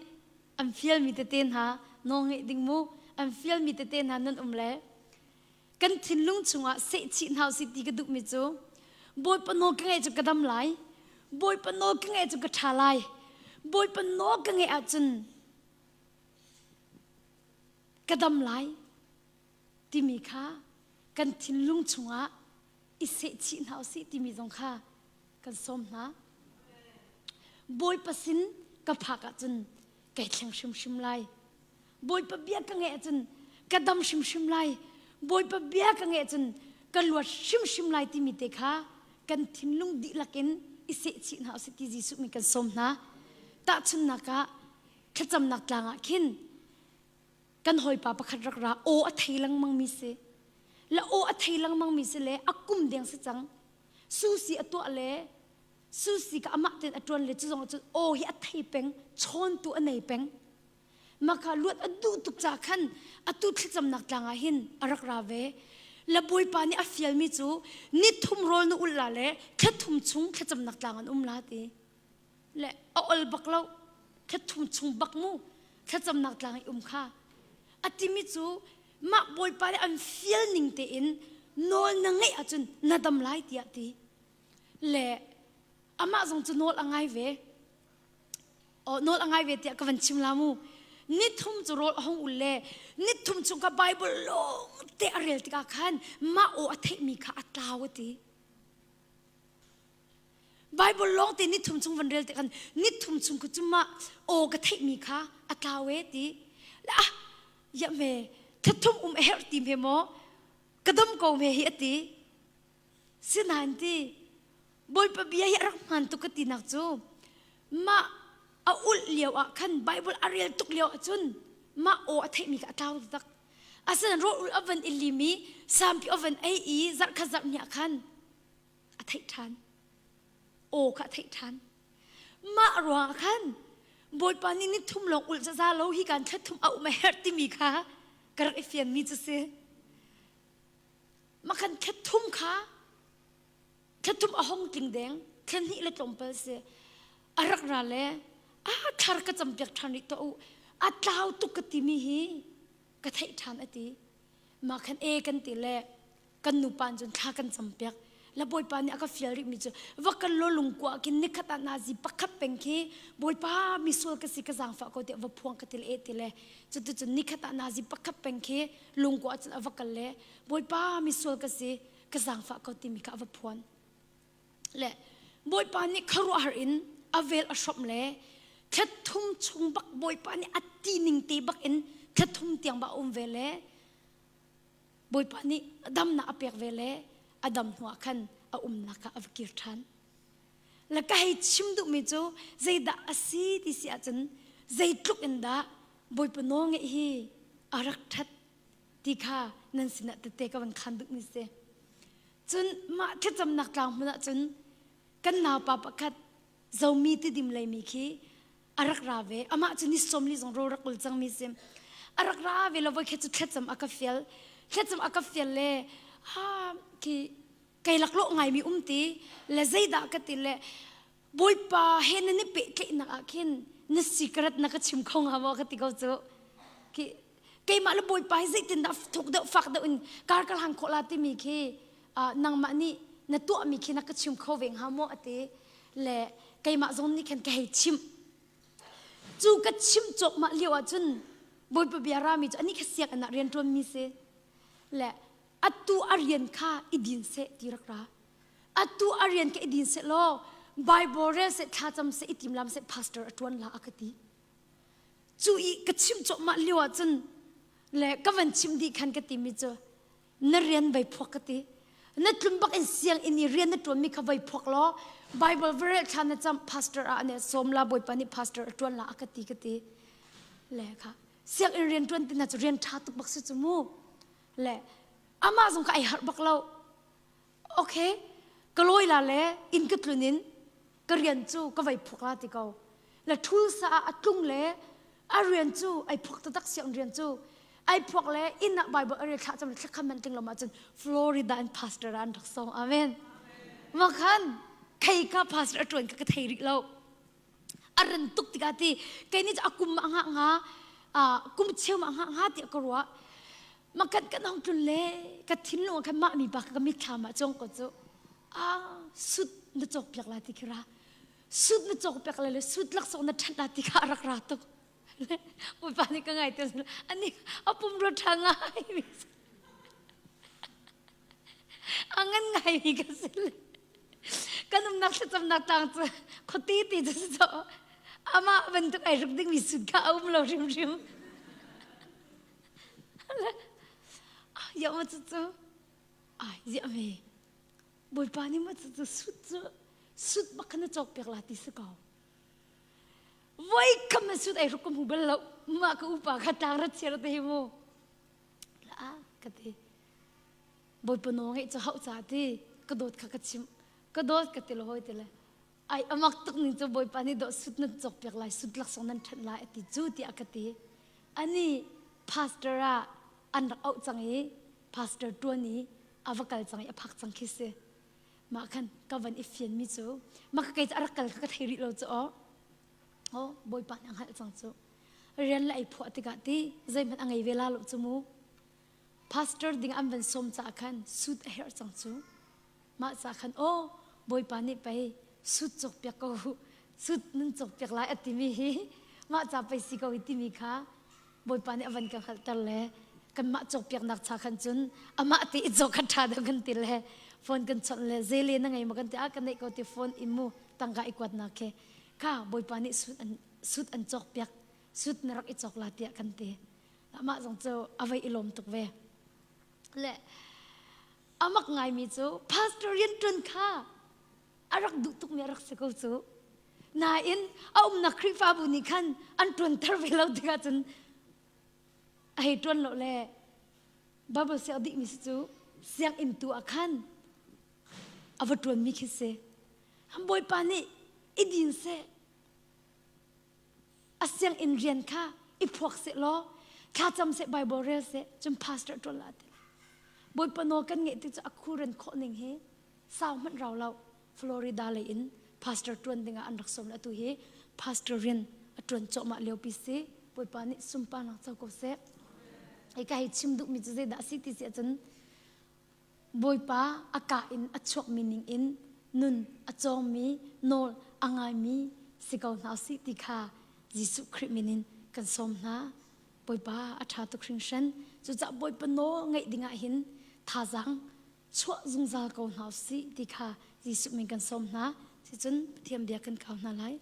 an fialmi tete hna nawl ngeih ding mu an fialmi tete hna nan um le kan thinlung chungah sehchih hna usih ti ka duhmi cu Bawipa nawl ka ngaih cu ka dam lai Bawipa nawl ka ngaih cu ka ṭha lai Bawipa nawl ka ngaih ahcun ka dam lai timi kha kan thinlung chungah i sehchih hna usih timi zong kha kan sawm hna. Bawipa sin ka phak ahcun kai thleng hrimhrim lai. Bawipa bia ka ngeih ahcun ka dam hrimhrim lai. Bawipa bia ka ngeih ahcun ka luat hrimhrim lai timi te kha kan thinlung dihlak in i sehchih hna usih ti Jesuh min kan sawm hna. Tahchunhnak ah thlacamnak tlang ah khin kan hawipa pakhat rak ra aw a thei lengmang mi si le aw a thei lengmang mi si le a kum deng si cang susi a tuah le susi ka amah ten a tuan le cu zong cun aw hi a thei peng chawntu a nei peng maka luat a duh tuk ca khan atu thlacamnak tlang ah hin a rak ra ve la bawipa nih a fialmi cu ni thum rawl na ul la le thla thum chung thlacamnak tlang an um la ti le a ol bak lo thla thum chung bak mu thlacamnak tlang i um kha a timi cu mah bawipa nih an fial ning tein nawl na ngeih ahcun na dam lai tiah ti le amah zong cu nawl a ngai ve o nawl a ngai ve tiah ka van chim la mu ni thum cu rawl a hong ul le ni thum chung kha Bible lawng te a rel tikah khan mah aw a theihmi kha a tlau a ti Bible lawng te ni thum chung van rel te khan ni thum chung khu cuma aw ka theihmi kha a tlau e ti ah ya me thathum um a herh ti me maw ka dam ko me hi ati sinain ti Bawipa bia hi a rak hmaan tuk ka ti nak cu mah a ulh lio ah khan Bible a rel tuk lio ahcun mah aw a theihmi kha a tlau tak asinain rawl ulh a van i lim i sampi a van ei i zarh khat zarh hnih ah khan a theih ṭhan aw kha a theih ṭhan mah ruangah khan bawipa nih ni thum lawng ulh zaza lo hi kan thla thum a um a herh timi kha ka rak i fianmi cu si mah khan thla thum kha thla thum a hong tling deng thla hnih le tlawmpal si a rak ra le a thlar ka campiak ṭhan rih to u a tlau tuk ka timi hi ka theih ṭhan a ti mah khan e kan ti le kan nupa cun thla kan campiak. La Bawipa nih a ka fial rihmi cu va kal law lungkua khin nikhat ah nazi pakhat peng khi Bawipa misual ka si ka zaangfah ko tiah va phuang ka ti le eh ti le cuticun nikhat ah nazi pakhat peng khi lungkua cun a va kal le Bawipa misual ka si ka zaangfah ko timi kha a va phuan. Le Bawipa nih khuaruahhar in a vel a hrawmh le thla thum chung bak Bawipa nih a ti ning te bak in thla thum tiang ba um ve le Bawipa nih damnak a pek ve le a dam hnuah khan a umnak ah a va kir ṭhan. Le ka hei chim duhmi cu zeidah a si ti si ahcun zeitluk in dah Bawipa nawl ngeih hi a rak ṭhat ti kha nan sinah tette ka van khan duhmi si. Cun mah thlacamnak tlang hmun ah cun kan naupa pakhat Zomi tidim leimi khi a rak ra ve amah cu ni sawmli zong rawl rak ul cangmi si a rak ra ve lo voi khat cu thlacam a ka fial thlacam a ka fial le ha khi kei laklawh ngaimi um ti le zeidah ka ti le bawipa he nan i pehtlaihnak ah khin na secret na ka chim kho hnga maw ka ti ko cu khi keimah le bawipa hi zeitindah thuk deuh fak deuh in kar ka hlang khawh la timi khi nangmah nih na tuahmi khi na ka chim kho ve hnga maw a ti le keimah zong nih khan ka hei chimh cu ka chimh cawkmah lio ah cun bawipa bia rami cu anih kha sianginn ah rian ṭuanmi si le atu a rian kha i din seh ti rak ra atu a rian kha i din seh law Bible rel seh thlacam seh i timlam seh pastor a ṭuan la a ka ti cu i ka chimh cawkmah lio ah cun le ka van chimh dih khan ka timi cu na rian vai phuak ka ti na tlun bak in sianginn i rian na ṭuanmi kha vai phuak law Bible va rel thla na cam pastor ah ane sawm la bawipa nih pastor a ṭuan la a ka ti ka ti le kha sianginn rian ṭuan ti na cu rian ṭha tuk bak si cu mu le amah zong kha ai harh bak lo okay ka lawi la le inn ka tlun in ka rian cu ka vai phuak la ti ko le thul sa ah a tlung le a rian cu ai phuak taktak siang rian cu ai phuak le inn ah Bible a rel thlah cam le thlakam man tling lo ma cun Florida in pastor an rak song amen ma khan khei ka pastor a tuan ka ka thei rih lo a ran tuk tikah ti kei nih a kum ma nga nga kum cheu ma nga nga ti ka ruah ma kan kan hong tlun le ka thinlung khan mah mi pa ka mitthlam ah cong ko cu a sut na cawk piak la ti khi ra sut na cawk piak le le sut laksawng na ṭhat la ti kha a rak ra tuk Bawipa nih ka ngai te ani a pum ro ṭha ngai mi a ngan ngai mi ka si le kan umnak thlacamnak tlang cu khuati ti cu si cu amah bantuk ai hruk dingmi sut kha a um lo hrimhrim ya ma cu cu ai ziah me Bawipa nih ma cu cu sut cu sut bak kha na cawk piak la ti si ko voi kam na sut ai hruk ka hmu bal lo mah ka upa kha tlang rat chiar te hi mu la ka ti Bawipa nawl ngeih cu hauh ca ti ka dawt kha ka chimh ka dawt ka ti lo hoi ti le ai amak tuk ning cu Bawipa nih dawh sut nan cawk piak lai sut laksawng nan ṭhanh lai a ti cu tiah ka ti ani pastor ah an rak auh cang i pastor ṭuan i a va kal cang i a phak cang khi si mah khan ka van i fian mi cu mah ka kei cu a rak kal kha ka thei rih lo cu aw oh bawipa nih a hngalh cang cu rian le ei phuah tikah ti zeihmanh a ngei ve la lo cu mu pastor ding an van sawm caah khan suit a herh cang cu mah ca khan aw bawipa nih pei suit cawk piak ko suit nan cawk piak lai a timi hi mah ca pei si ko hi timi kha bawipa nih a van kan hngalhter le kanmah cawkpiaknak cha khan cun amah te i cawk kha ṭha deuh kan ti le phone kan chawnh le zele na ngei maw kan ti a ka neih ko ti phone in mu tangka i kuatnak khi kha bawipa nih sut an sut an cawkpiak sut na rak i cawk la tiah kan ti amah zong cu a vei i lawm tuk ve le amak ngaimi cu pastor rian ṭuan kha a rak duh tukmi a rak si ko cu nain a umnak Khrihfabu nih khan an ṭuanter ve lo tikah cun a hei ṭuan lo le Bible siang dihmi si cu sianginn tu ah khan a va ṭuanmi khi si an bawipa nih i din seh a sianginn rian kha i phuak seh law thlacam seh Bible rel seh cun pastor ṭuan la ti bawipa nawl kan ngeih ti cu a khuren khawh ning hi sau hmanh rau lo Florida lei in pastor ṭuan dingah an rak sawm le atu hi pastor rian a ṭuan cawhmah liopi si Bawipa nih sunparnak co ko seh. Hei ka hei chim duhmi cu zeidah a si ti si ahcun. Bawipa a ka in a chuakmi ning in nun a cawngmi nawl a ngaimi si ko hna usih ti kha Jesuh Khrih min in kan sawm hna. Bawipa a ṭha tuk hringhran. Cucaah Bawipa nawl ngaih dingah hin thazaang chuah zungzal ko hna usih ti kha Jesuh min kan sawm hna. Sicun Pathian bia kan kau hna lai.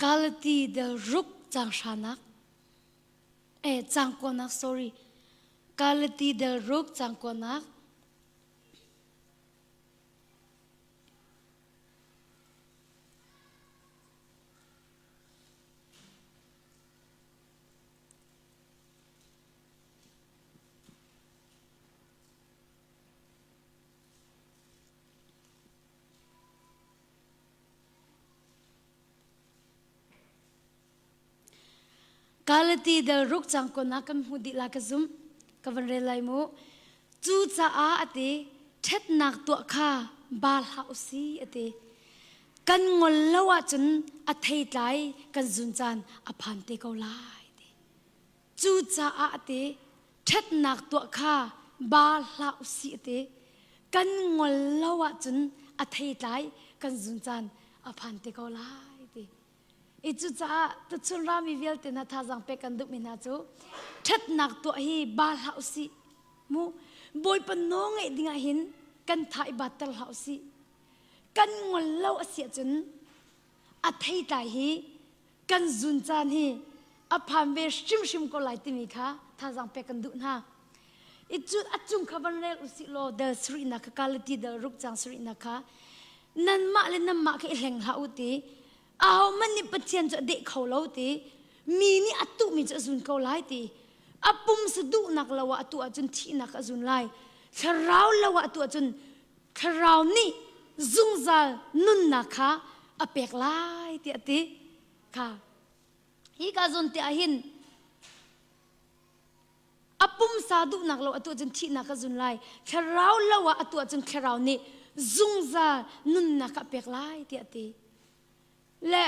Galati del ruk cang hranak eh cang kuanak sorry Galati del ruk cang kuanak Galati del ruk cang kon ah kan hmuh dih la ka zumh. Ka van rel lai mu. Cucaah a ti, ṭhatnak tuah kha ba hlah u si a ti. Kan ngol lo ahcun a theitlai kan zun caan a phan te ko lai ti. Cucaah a ti, ṭhatnak tuah kha ba hlah u si a ti. Kan ngol lo ahcun a theitlai kan zun caan a phan te ko lai ti. I cucaah tuchun rami vialte hna thazaang pek kan duhmi hna cu ṭhatnak tuah hi ba hlah u sih. Mu Bawipa nawl ngeih dingah hin kan tha i batter hlah u sih. Kan ngol lo a si ahcun a theitlai hi kan zun caan hi a phan ve hrimhrim ko lai timi kha thazaang pek kan duh hna. I cu a cung kha van rel usih law del sarihnak kha kalati del ruk cang sarihnak kha nanmah le nanmah kha i hleng hlah u ti ahohmanh nih Pathian cu a deh kho lo ti mi nih a tuhmi cu a zun ko lai ti a pumsa duhnak lo ah a tuah ahcun thihnak a zun lai thlarau lo ah a tuah ahcun thlarau nih zungzal nunnak kha a pek lai tiah a ti kha hi ka zawn te ah hin a pumsa duhnak lo a tuah cun thihnak a zun lai thlarau lo ah a tuah cun thlarau nih zungzal nunnak a pek lai tiah a ti le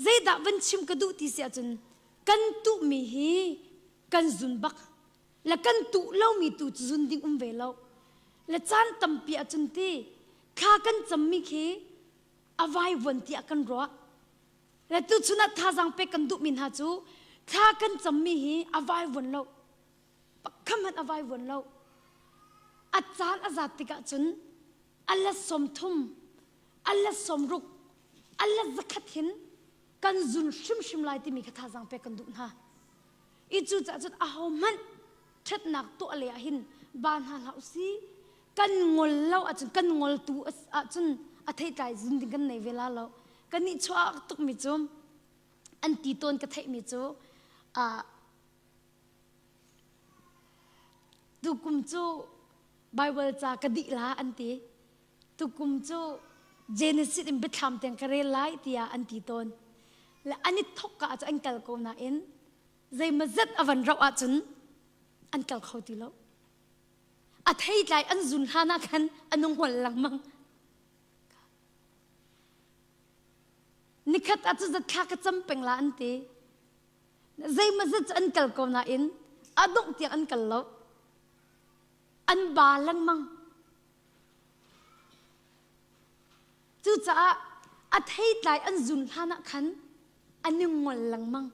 zeidah van chim ka duh ti si ahcun kan tuhmi hi kan zun bak le kan tuh lomi tu cu zun ding um ve lo le caan tampi ahcun ti thla kan cammi khi a vaivuan tiah kan ruah Le tuchun ah thazaang pek kan duhmi hna cu thla kan cammi hi a vaivuan lo. Pakhat hmanh a vaivuan lo. A caan a zat tikah cun a let 30, a let 60, a let 100 hin kan zun hrimhrim lai timi kha thazaang pek kan duh hna. I cucaah cun ahohmanh ṭhatnak tuah le ah hin ba hna hlah usih. Kan ngol lo ahcun kan ngoltu ahcun a theitlai zun ding kan nei ve la lo. Kan nih chuah tukmi cu an ti tawn ka theihmi cu uh, tukum cu Bible ca ka dih la an ti. Tukum cu Genesis in biathlam tiang ka rel lai tiah an ti tawn. Le an i thok ka ah cu an kal ko nain zeimazet a van rauh ahcun an kal kho ti lo. A theitlai an zun hlan ah khan a nung hual lengmang. Nikhat ah cu zatthla ka cam peng la an ti. Zeimazet cu an kal ko nain a dongh tiang an kal lo. An ba lengmang. Cucaah a theitlai an zun hlan ah khan an i ngol lengmang.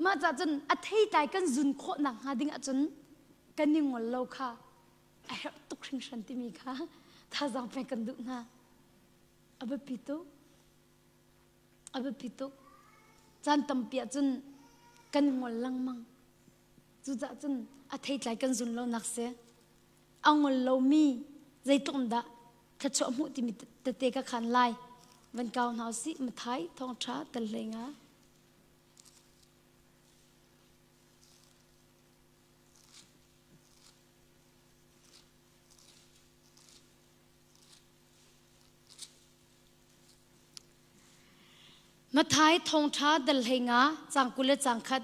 Mah cah cun a theitlai kan zun khawh nakhnga ding ahcun kan i ngol lo kha a herh tuk hringhran timi kha thazaang pek kan duh hna. A biapi tuk. A biapi tuk. Caan tampi ahcun kan ngol lengmang. Cucaah cun a theitlai kan zun lonak si. A ngol lomi zeitluk in dah thluachuah hmuh timi tete ka khan lai. Van kau hna usih Mathai thawngṭha tel hlei nga. Matthai thawngṭha dal hlei nga cang 20 le cang khat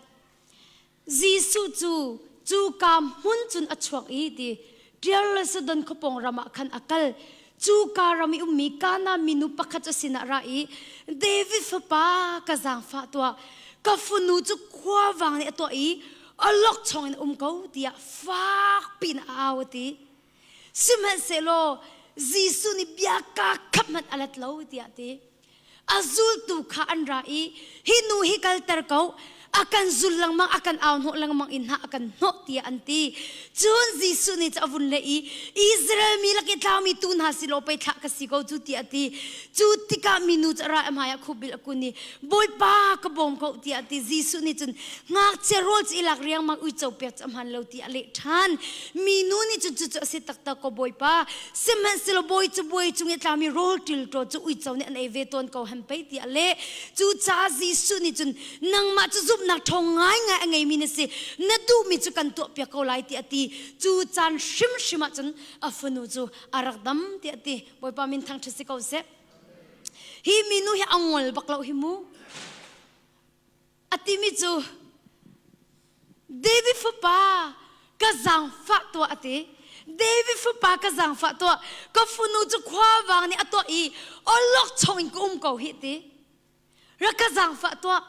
Jesuh cu cuka hmun cun a chuak i ti Ṭial le Sidon khuapawng ram ah khan a kal. Cuka ram i ummi Kana minu pakhat cu sinah ra i David fapa ka zaangfah tuah ka fanu cu khuavang nih a tuah i awlokchong in a um ko tiah fak piin a au a ti. Sihmanhsehlaw Jesuh nih bia kaa khap hmanh a let lo tiah a ti. A zultu kha an ra i hi nu hi kalter ko a kan zul lengmang a kan au hnawh lengmang in hna a kan hnawh tiah an ti. Cun Jesuh nih cu a vun leh i Israel mi lak i tlaumi tu hna si law pei thlah ka si ko cu tiah a ti. Cu tikah minu cu a ra i a hmaiah khupbil a kun i Bawipa ka bawm ko tiah a ti. Jesuh nih cun ngakchia rawl cu i lak riangmang uico pek cu a hmaan lo tiah a leh ṭhan. Minu nih cun cucu a si taktak ko Bawipa. Sihmanhsehlaw bawi cu buai cung i tlami rawl ṭilṭaw cu uico nih an ei ve tawn ko hem pei tiah a leh. Cucaah Jesuh nih cun nangmah cu zumhnak ṭhawng ngaingai a ngeimi na si. Na duhmi cu kan tuahpiak ko lai tiah a ti. Cu caan hrimhrim ah cun a fanu cu a rak dam tiah a ti. Bawipa min thangṭhat si ko seh. Hi minu hi a ngol bak lo hi mu. A timi cu David fapa ka zaangfah tuah a ti. David fapa ka zaangfah tuah. Ka funu cu khuavang nih a tuah i awlokchong in ka um ko hi ti. Rak ka zaangfah tuah.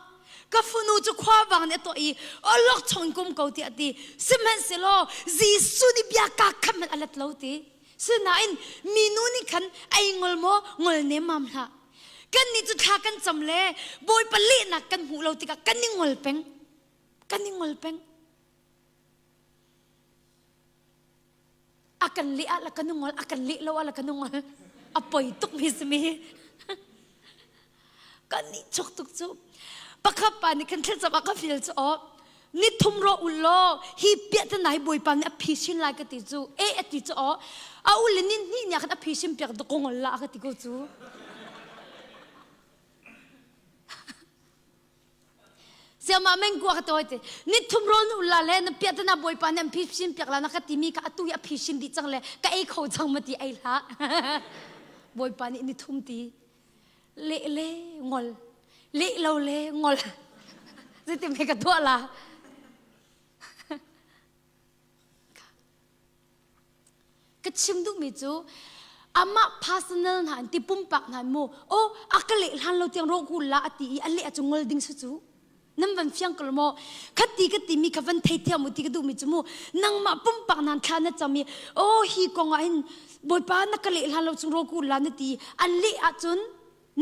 Ka funu cu khuavang nih a tuah i awlokchong in ka um ko tiah a ti. Sihmanhsehlaw Jesuh nih bia kaa khat hmanh a let lo ti. Sinain minu nih khan ei ngol maw ngol nemmam hlah. Kan nih cu thla kan cam le Bawipa lehnak kan hmuh lo tikah kan i ngol peng. Kan i ngol peng. A kan leh ah la kan i ngol, a kan leh lo ah la kan i ngol. A poi tuk mi si mi. Kan nih chuk tuk cu. Pakhat pa nih kan thlacam ah ka feel cu aw ni thum ro ul law hi piah te nai bawipa nih a phisin lai ka ti cu e a ti cu aw a ul le ni hnih nih khan a phisin piak dok ngol la ka ti ko cu siama meng kua ka toi te ni thum ro nu la le na piah te na bawipa nih an phisin piak la na ka ti mi ka atu hi a phisin dih cang le ka ei kho cang ma ti ei hlah bawipa nih ni thum ti leh le ngol leh lo le ngol zeitin me ka tuah la ka chim duhmi cu amah personal hna an ti pumpak hna mu o a ka leh hlan lo tiang ro kul la ati i a leh a cu ngol ding su cu nan van fiang ko maw khati ka ti mi kha van thei thiam u ti ka duh mi cu mu nangmah pumpak nan thla na cam i oh hi kong ah hin bawipa na ka leh hlan lo chung ro ku la na ti an leh ahcun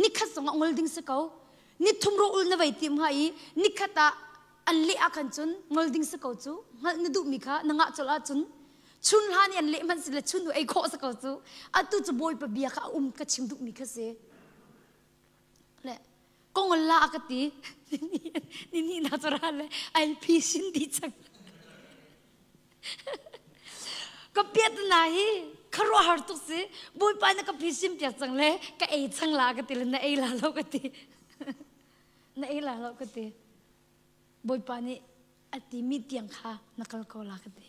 nikhat zong ah ngol ding si ko ni thum ro ul na vei tim hnga i nikhat ah an leh ah khan cun ngol ding si ko cu hngalh na duh mi kha na ngah colh ahcun chun hlan i an leh hmanh si le chun ei khawh si ko cu atu cu bawipa bia kha a um ka chim duh mi kha si le kongol la a ka ti ni ni na cu ra le ai phi sin di cang ka piat na hi kharuahar tuk si bawipa na ka phi sim piak cang le ka ei cang la ka ti le na ei la lo ka ti na ei la lo ka ti bawipa nih a ti mi tiang kha na kal ko la ka ti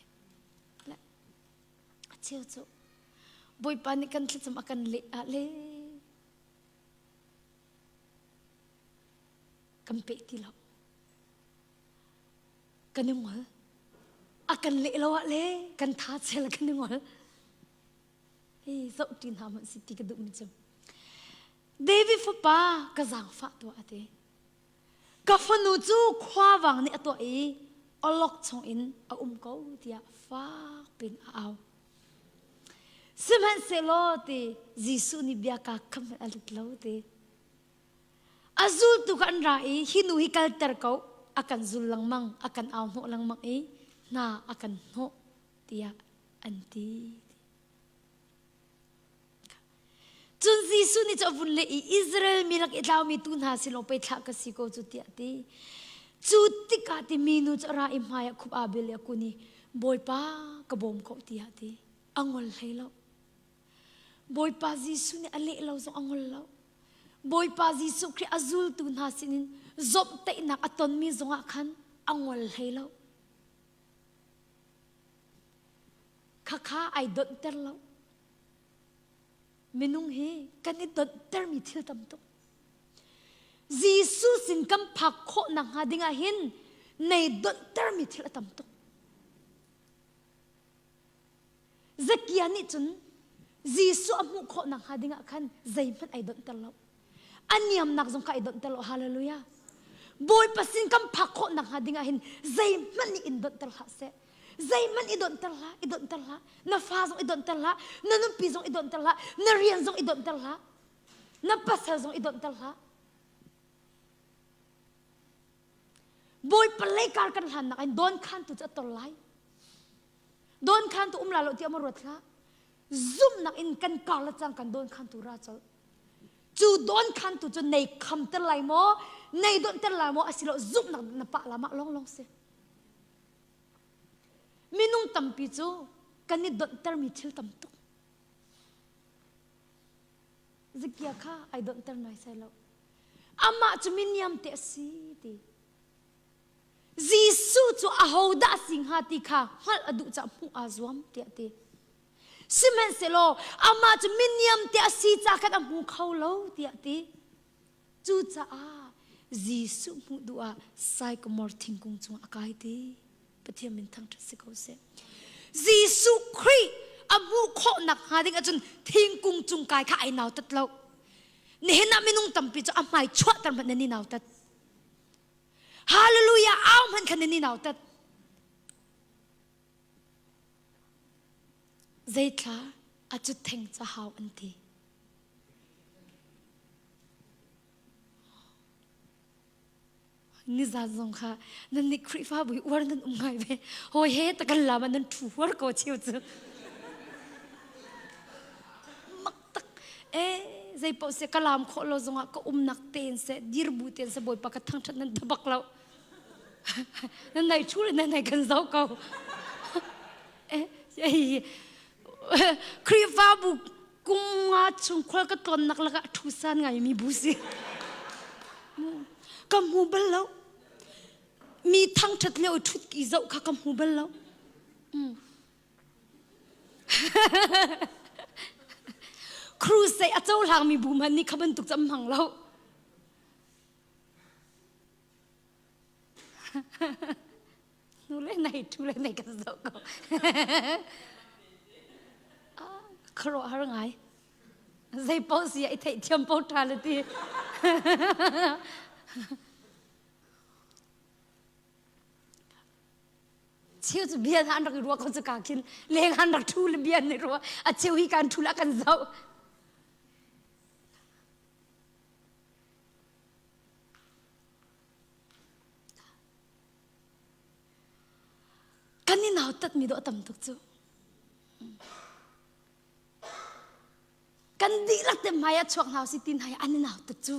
a cheu cu bawipa nih kan thlacam a kan leh ah le Kan peh ti lo. Kan i ngol. A kan leh lo ah le kan tha chel kan i ngol. Hi zoh ti hna hmanh si ti ka duh mi cu. David fapa ka zaangfah tuah a ti. Ka fanu cu khuavang nih a tuah i awlok chungin a um ko tiah fak pin a au. Sihmanhsehlaw ti Jesuh nih bia kaa kham hmanh a lut lo ti. A zultu kha an ra i hi nu hi kalter ko a kan zul lengmang a kan au hnawh lengmang i hna a kan hnawh tiah an ti. Cun Jesuh nih cu a vun leh i Israel mi lak i tlaumi tu hna sin lawng pei thlah ka si ko cu tiah a ti. Cu tikah ti minu cu a ra i hmai ah khup aa bil i a kun i Bawipa ka bawm ko tiah a ti. A ngol hlei lo. Bawipa Jesuh nih a leh lo zong a ngol lo. Bawipa Jesuh Khrih a zultu hna sinin zomhtaihnak a tonmi zongah khan a ngol hlei lo. Khakha ai donhter lo. Minung hi kan i donhtermi thil tam tuk. Jesuh sin kan phak khawh nakhnga ding ah hin nei donhtermi thil a tam tuk. Zakia nih cun Jesuh a hmuh khawh nakhnga ding ah khan zeihmanh ai donhter lo. A niamnak zong kha ai donhter lo. Hallelujah. Bawipa sin kan phak khawh nakhnga ding ah hin zeihmanh nih in donhter hlah seh. Zeihmanh i donhter hlah, i donhter hlah. Na fa zong i donhter hlah, na nupi zong i donhter hlah, na rian zong i donhter hlah, na pasal zong i donhter hlah. Bawipa lei kar kan hlannak in don khantu cu a tor lai. Don khantu um la lo tiah ma ruat hlah. Zumhnak in kan kar le cang kan don khantu ra colh. Cu don khantu cu nei kham ter lai maw, nei donh ter lai maw asilo zumhnak na pah la mah long long si. Minung tampi cu kan i donhtermi thil tam tuk. Zakia kha ai donhter naisai lo. Amah cu miniam te a si ti. Jesuh cu ahodah a si hnga ti kha hngalh a duh caah hmuh aa zuam tiah a ti. Sihmanhsehlaw amah cu miniam te a si caah khan a hmu kho lo tiah a ti. Cucaah Jesuh hmuh duh ah sycamore thingkung cungah a kai ti. Pathian min thangṭhat si ko seh. Jesuh Khrih a hmuh khawh nakhnga ding ahcun thingkung cung kai kha ai nautat lo. Nihin ah minung tampi cu a hmai chuahter hmanh nan i nautat. Hallelujah au hmanh khan nan i nautat. Zeithla a cut theng ca hau an ti. Nizan zong kha nan nih Khrihfabu hi uar nan um ngai ve. Hawi he ta kan lam ah nan ṭhu huar ko cheu cu. Mak tak. E zei paoh se ka lam khawh lo zongah ka umnak tein se dir bu tein se Bawipa ka thangṭhat nan tabak lo. Nan nei ṭhu le nan nei kan zoh ko. Eh, Khrihfabu kum nga chung khual ka tlawnnak lakah ṭhu san ngaimi bu si. Ka hmu bal lo. Mi thangṭhat lio i ṭhut i zoh kha ka hmu bal lo. Crusade a cohlangmi bu hmanh nih kha bantuk cu an hmang lo. Nu le nei ṭhu le nei kan zoh ko. Khuaruahhar ngai. Zei paoh si ah i theihthiam paoh ṭha le ti. Cheu cu bia an rak i ruah ko cu ka khin leng an rak ṭhu le bia an i ruah. A cheu hi kan ṭhu la kan zoh. Kan i nautatmi dawh a tam tuk cu. Kan dihlak te hmai ah chuak hna usih ti hna i an i nautat cu.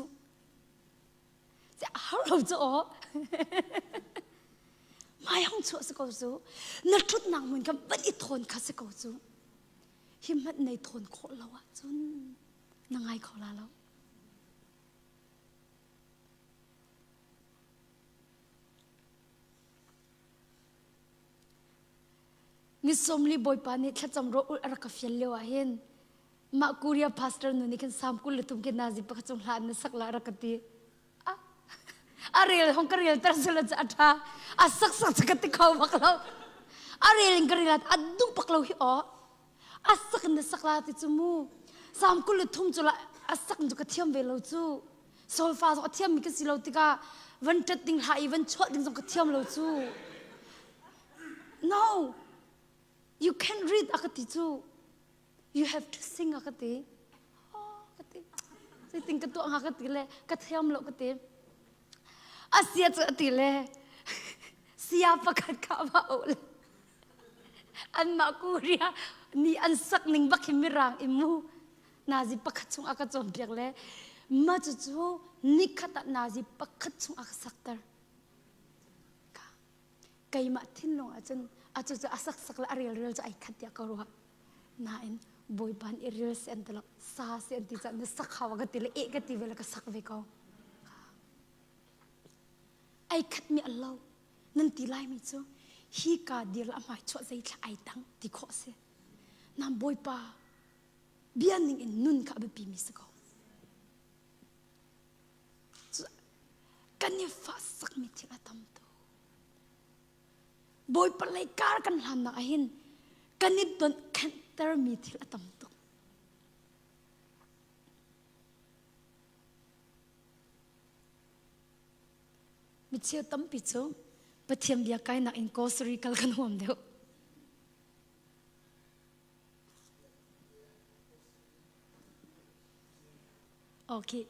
A har lo cu aw. Hmai hong chuah si ko cu. Na ṭhutnak hmun kha van i thawn kha si ko cu. Hi hmanh nei thawn khawh lo ahcun na ngai kho la lo. Ni sawmli Bawipa nih thlacam rawh ulh a rak ka fial lio ah hin mah Korea pastor nu nih khin Salm 23 ke nazi pakhat cung hla na sak la rak ka ti. A rel hong ka rel ter sila cu a ṭha. A sak sak cu ka ti kho bak lo. A rel in ka rel a duh bak lo hi aw. A sak in na sak la ti cu mu. Salm 23 cu la a sak in cu ka thiam ve lo cu. Solfa zong a thiammi ka si lo tikah van ṭat ding hlah i van chuah ding zong ka thiam lo cu. No, you can read a ka ti cu. You have to sing a ka ti. Oh, ka ti. Zeitin ka tuah hnga ka ti le ka thiam lo ka ti. A sia cu a ti le sia pakhat kha va o le anmah Korea nih an sak ning bak hi mirang i mu nazi pakhat chung a ka cawnpiak le mah cucu nikhat ah nazi pakhat chung a ka sakter. Keimah thinlung ahcun a cucu a saksak le a relrel cu ai khat tiah ka ruah. Nain Bawipa nih i rel seh an ti lo, sa seh an ti caah na sak hau a ka ti le eh ka ti ve le ka sak ve ko. Ai khatmi a lo. Nan ti laimi cu hi ka dir le a hmai chuah zeithla ai tang ti khawh a si. Nam Bawipa bia ning in nun kha a biapi mi si ko. Kan i fahsakmi thil a tam tuk. Bawipa lei kar kan hlannak ah hin kan i donh khenhtermi thil a tam tuk. Micheu tampi cu Pathian bia kainak in grocery kal kan huam deuh. Okay.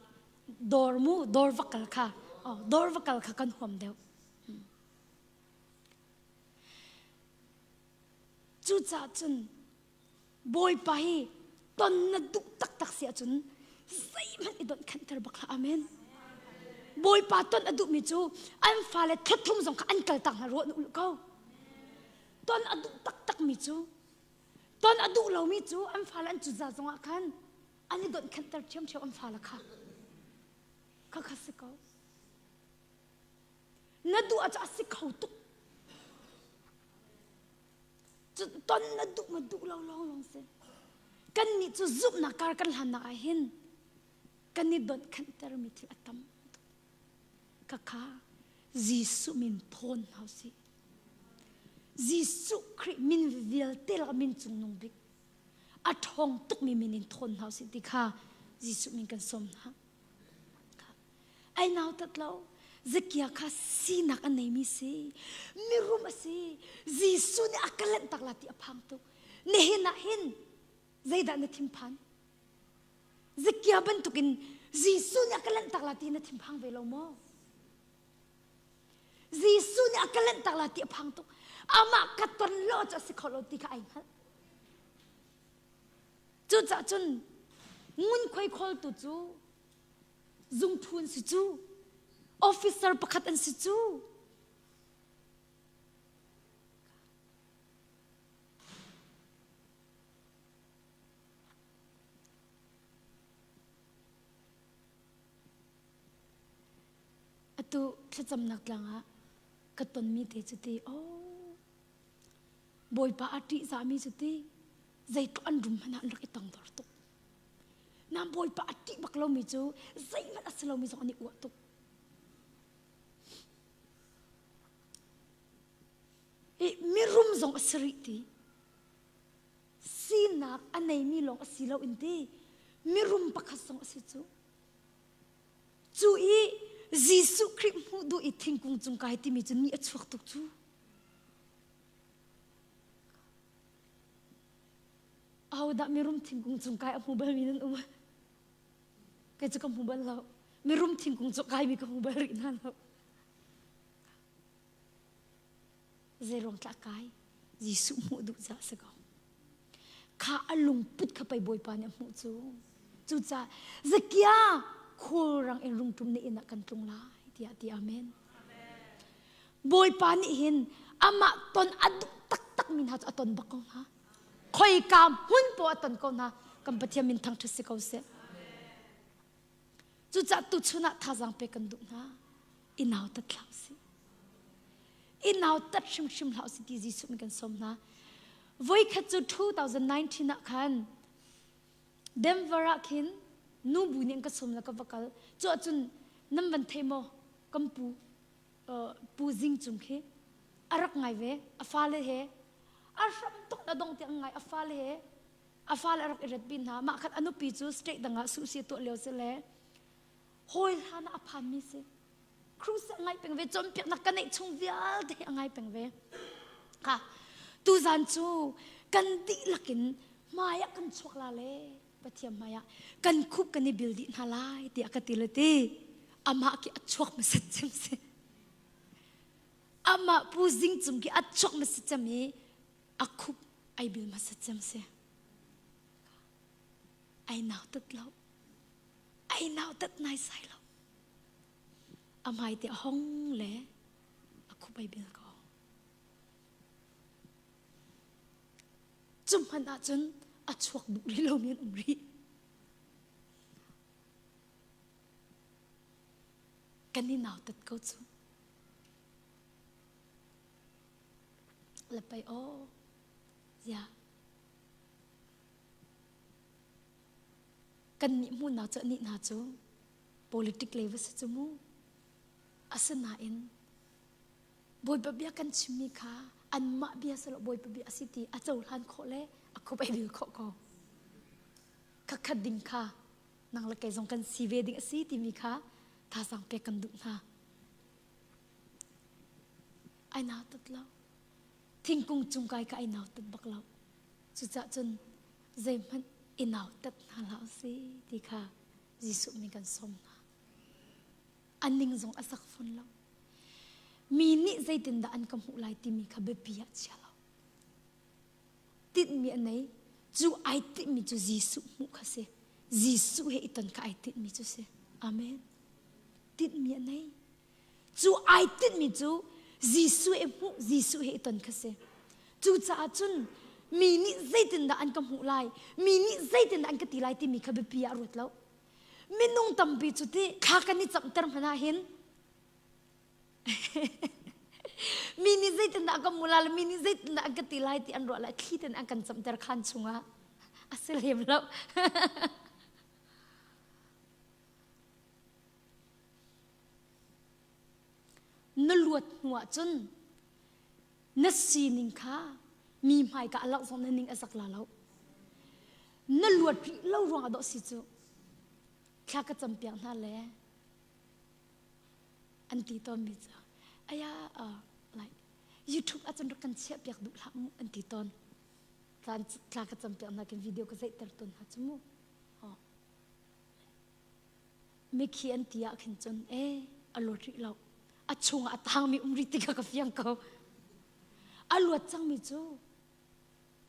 Dawr mu, dawr va kal kha. Oh, dawr va kal kha kan huam deuh. Hmm. Cucaah cun Bawipa hi ton na duh taktak si ahcun zeihmanh i donh khenhter bak hlah. Amen. Bawipa ton a duhmi cu an fale thluthum zong kha an kal tak hna ruah na ulh ko. Ton a duh taktakmi cu ton a duh lomi cu an fale an cuza zongah khan an i donh khenhter ṭhiamṭhiam an fale kha. Kha kha si ko. Na duh ahcun a si kho tuk. Ton na duh ma duh lo lawng lawng si. Kannih cu zumhnak kar kan hlannak ah hin kan i donh khenhtermi thil a tam tuk. Khakha Jesuh min thawn hna usih. Jesuh Khrih min vialte lakah min cungnung bik a ṭhawng tukmi min in thawn hna usih ti kha Jesuh min kan sawm hna. Ai nautat lo. Zakia kha sinak a neimi si. Mirum a si. Jesuh nih a ka lanh tak la ti a phang tuk. Nihin ah hin zeidah na thinphan? Zakia bantukin Jesuh nih a ka lanh tak la ti na thinphang ve lo maw? Jesuh nih a ka lanh tak la ti a phang tuk. Amah ka ton lo cu a si kho lo ti kha ai hngalh. Cucaah cun ngunkhuai khawltu cu zungthu an si cu officer pakhat an si cu atu thlacamnak tlang ah ka tonmi te cu ti oh bawipa a ṭihzahmi cu ti zeitluk an rum hmanh ah an rak i tangdor tuk Nan bawipa a ṭih bak lomi cu zeihmanh a si lomi zong an i uah tuk. I mirum zong a si rih ti. Sinak a neimi lawng a si lo in ti. Mirum pakhat zong a si cu. Cu i Jesuh Khrih hmuh duh i thingkung cung kai timi cu ni a chuak tuk cu. Ahodah mirum thingkung cung kai a hmu balmi nan um? Kei cu ka hmu bal lo. Mirum thingkung cung kaimi ka hmu bal rih hna lo. Zeiruang tlah kai? Jesuh hmuh duh ca si ko. Kha a lungput kha pei Bawipa nih a hmuh cu. Cucaah Zakia khulrang in rungṭum na inn ah kan tlung lai tiah ti amen. Bawipa nih hin amah ton a duh taktak mi hna cu a ton bak ko hna. Khoika hmun poah a ton ko hna. Kan Pathian min thangṭhat si ko seh. Cucaah tuchun ah thazaang pek kan duh hna. I nautat hlah usih. I nautat hrimhrim hlah usih ti Jesuh min kan sawm hna. Voikhat cu 2019 ah khan Denver ah khin nubu nih an ka sawm le ka va kal. Cu ahcun nan van thei maw? Kan pu Pu Zing Cung khi a rak ngai ve. A fale he a hram tuk na dong tiang ngai a fale he a fale a rak i ret pi hna. Mah khat a nupi cu state dang ah suhsi tuah lio si le hawi hlan ah a phanmi si. Cruise a ngai peng ve cawnpiaknak ka neih chung vialte a ngai peng ve. Kha tuzan cu kan dihlak in hmai ah kan chuak la le Pathian hmai ah kan khup kan i bil dih hna lai tiah ka ti le ti amah khi a chuak hmasat cem si amah pu zing cung khi a chuak hmasat cem i a khup ai bil hmasat cem si ai nautat lo ai nautat nai sai lo a hmai te a hong le a khup ai bil ko. Cu hmanh ahcun a chuak duh rih lomi an um rih. Kan i nautat ko cu. Le pei aw, ziah. Kan nih hmuhnak cu anih hna cu politic lei va si cu mu. Asinain Bawipa bia kan chimmi kha anmah bia si lo Bawipa bia a si ti a cohlan khawh le a khup ei dil khawh ko. Khakhat ding kha nang le kei zong kan si ve ding a si timi kha thazaang pek kan duh hna. Ai nau tat lo. Thingkung cung kai ka ai nau tat bak lo. Cucah cun zeihmanh i nau tat hna hlah si ti kha Jesuh min kan sawm hna. A ning zong a sak fawn lo. Mi nih zeitindah an ka hmuh lai timi kha biapi ah chia lo. Tinhmi a nei. Cu ai tinhmi cu Jesuh hmuh kha si. Jesuh he i ton kha ai tinhmi cu si. Amen. Tinhmi a nei. Cu ai tinhmi cu Jesuh he hmuh, Jesuh he i ton kha si. Cucaah cun mi nih zeitindah an ka hmuh lai, mi nih zeitindah an ka ti lai timi kha biapi ah ruat lo. Minung tampi cu ti thla kan i camhter hmanh ah hin mi nih zeitindah ka hmuh lai mi nih zeitindah an ka ti lai ti an ruah lai thli ten an kan camhter khan chungah a si lem lo. Na luat hnu ah cun na sining kha mi hmaika a langh zong na ning a zak la lo. Na luat rih lo ruangah dawh si cu thla ka campiak hna le an ti tawnmi cu aya uh, like YouTube ahcun rak kan chiah piak duh hlah mu an ti tawn. Thla ka campiak hna kin video ka zeihter tawn hna cu mu. Oh. Mikhi an ti ah khin cun e a luat rih lo. A chungah a tangmi um rih tikah ka fiang ko. A luat cangmi cu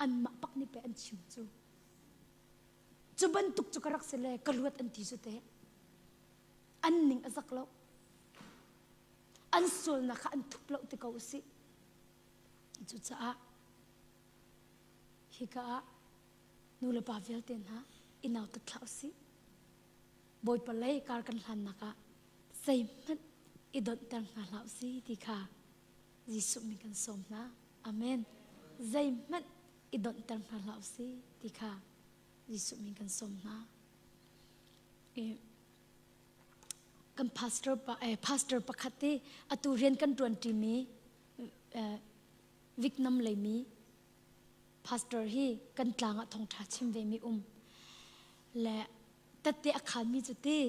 anmah pak nih pei an chim cu. Cu bantuk cu ka rak si le ka luat an ti cu teh. An ning a zak lo. An sualnak kha an thup lo ti ko usih. Cucaah hika ah nu le pa vialte hna i nautat hlah usih. Bawipa lei kar kan hlannak ah zeihmanh i donhter hna hlah usih ti kha Jesuh min kan sawm hna. Amen. Zeihmanh i donhter hna hlah usih ti kha Jesuh min kan sawm hna. Kan pastor pa eh, pastor pakhat te atu rian kan ṭuan ṭimi eh, Vietnam leimi pastor hi kan tlang ah thawngṭha chim ve mi um le tette a khanmi cu ti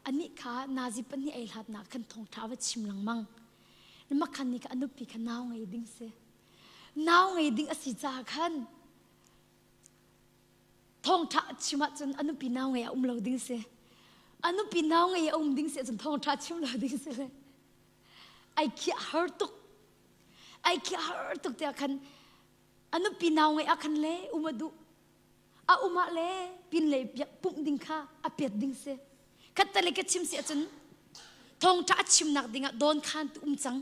anih kha nazi pahnih ei hlatnak khan thawngṭha va chim lengmang makhan ni kha a nupi kha nau ngei ding si nau ngei ding a si caah khan thawngṭha chim ahcun a nupi nau ngei a um lo ding si a nupi nau ngei a um ding si ahcun thawngṭha chim lo ding si le ai khiah har tuk ai khiah har tuk tiah khan a nupi nau ngei ah khan le um a duh a um ah le pin lei piak pumh ding kha a piat ding si khattale ka chim si ahcun thawngṭha a chimnak dingah dawn khan tu um cang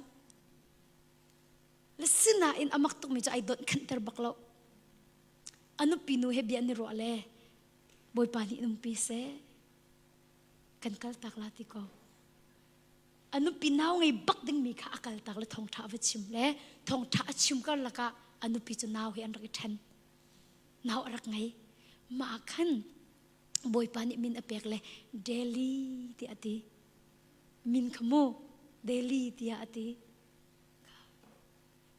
le sinain a mak tukmi cu ai donh khanter bak lo a nupi nu he bia an i ruah le bawipa nih umpi seh kan kal tak la ti ko a nupi nau ngei bak dingmi kha a kal tak le thawngṭha a va chim le thawngṭha a chim karlak ah a nupi cu nau he an rak i ṭhen nau a rak ngei mah khan bawipa nih min a pek le Delhi tiah a ti min kha mu Delhi tiah a ti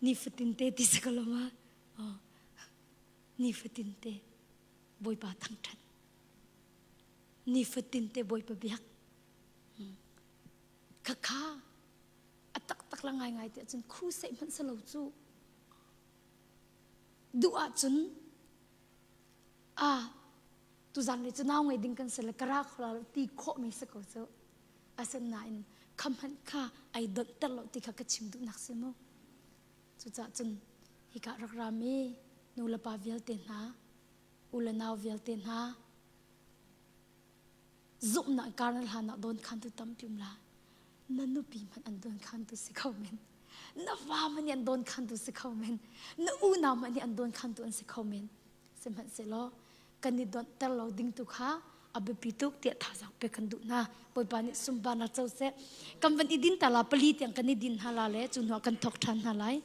nifatin te ti si ko lo ma nifatin te bawipa thangṭhat nifatin te bawipa biak khakha a taktak la ngaingai ti ahcun crusade hmanh si lo cu duh ahcun a tuzan le cu nau ngei ding kan si le ka ra kho lo ti khawh mi si ko cu asinain kha hmanh kha ai donhter lo ti kha ka chim duhnak si mu cucaah cun hika rak rami nu le pa vialte hna u le nau vialte hna zumhnak kar na hlan ah dawn khan tu tampi um la na nupi hmanh an dawn khan tu si ko men. Na va hmanh nih an dawn khantu si kho men. Na unau hmanh nih an dawn khantu an si kho men. Sihmanhsehlaw kan i donhter lo ding tu kha a biapi tuk tiah thazaang pek kan duh hna. Bawipa nih sunparnak co seh. Kan van i din ta la pali tiang kan i din hna la le cu hnuah kan thawk ṭhan hna lai.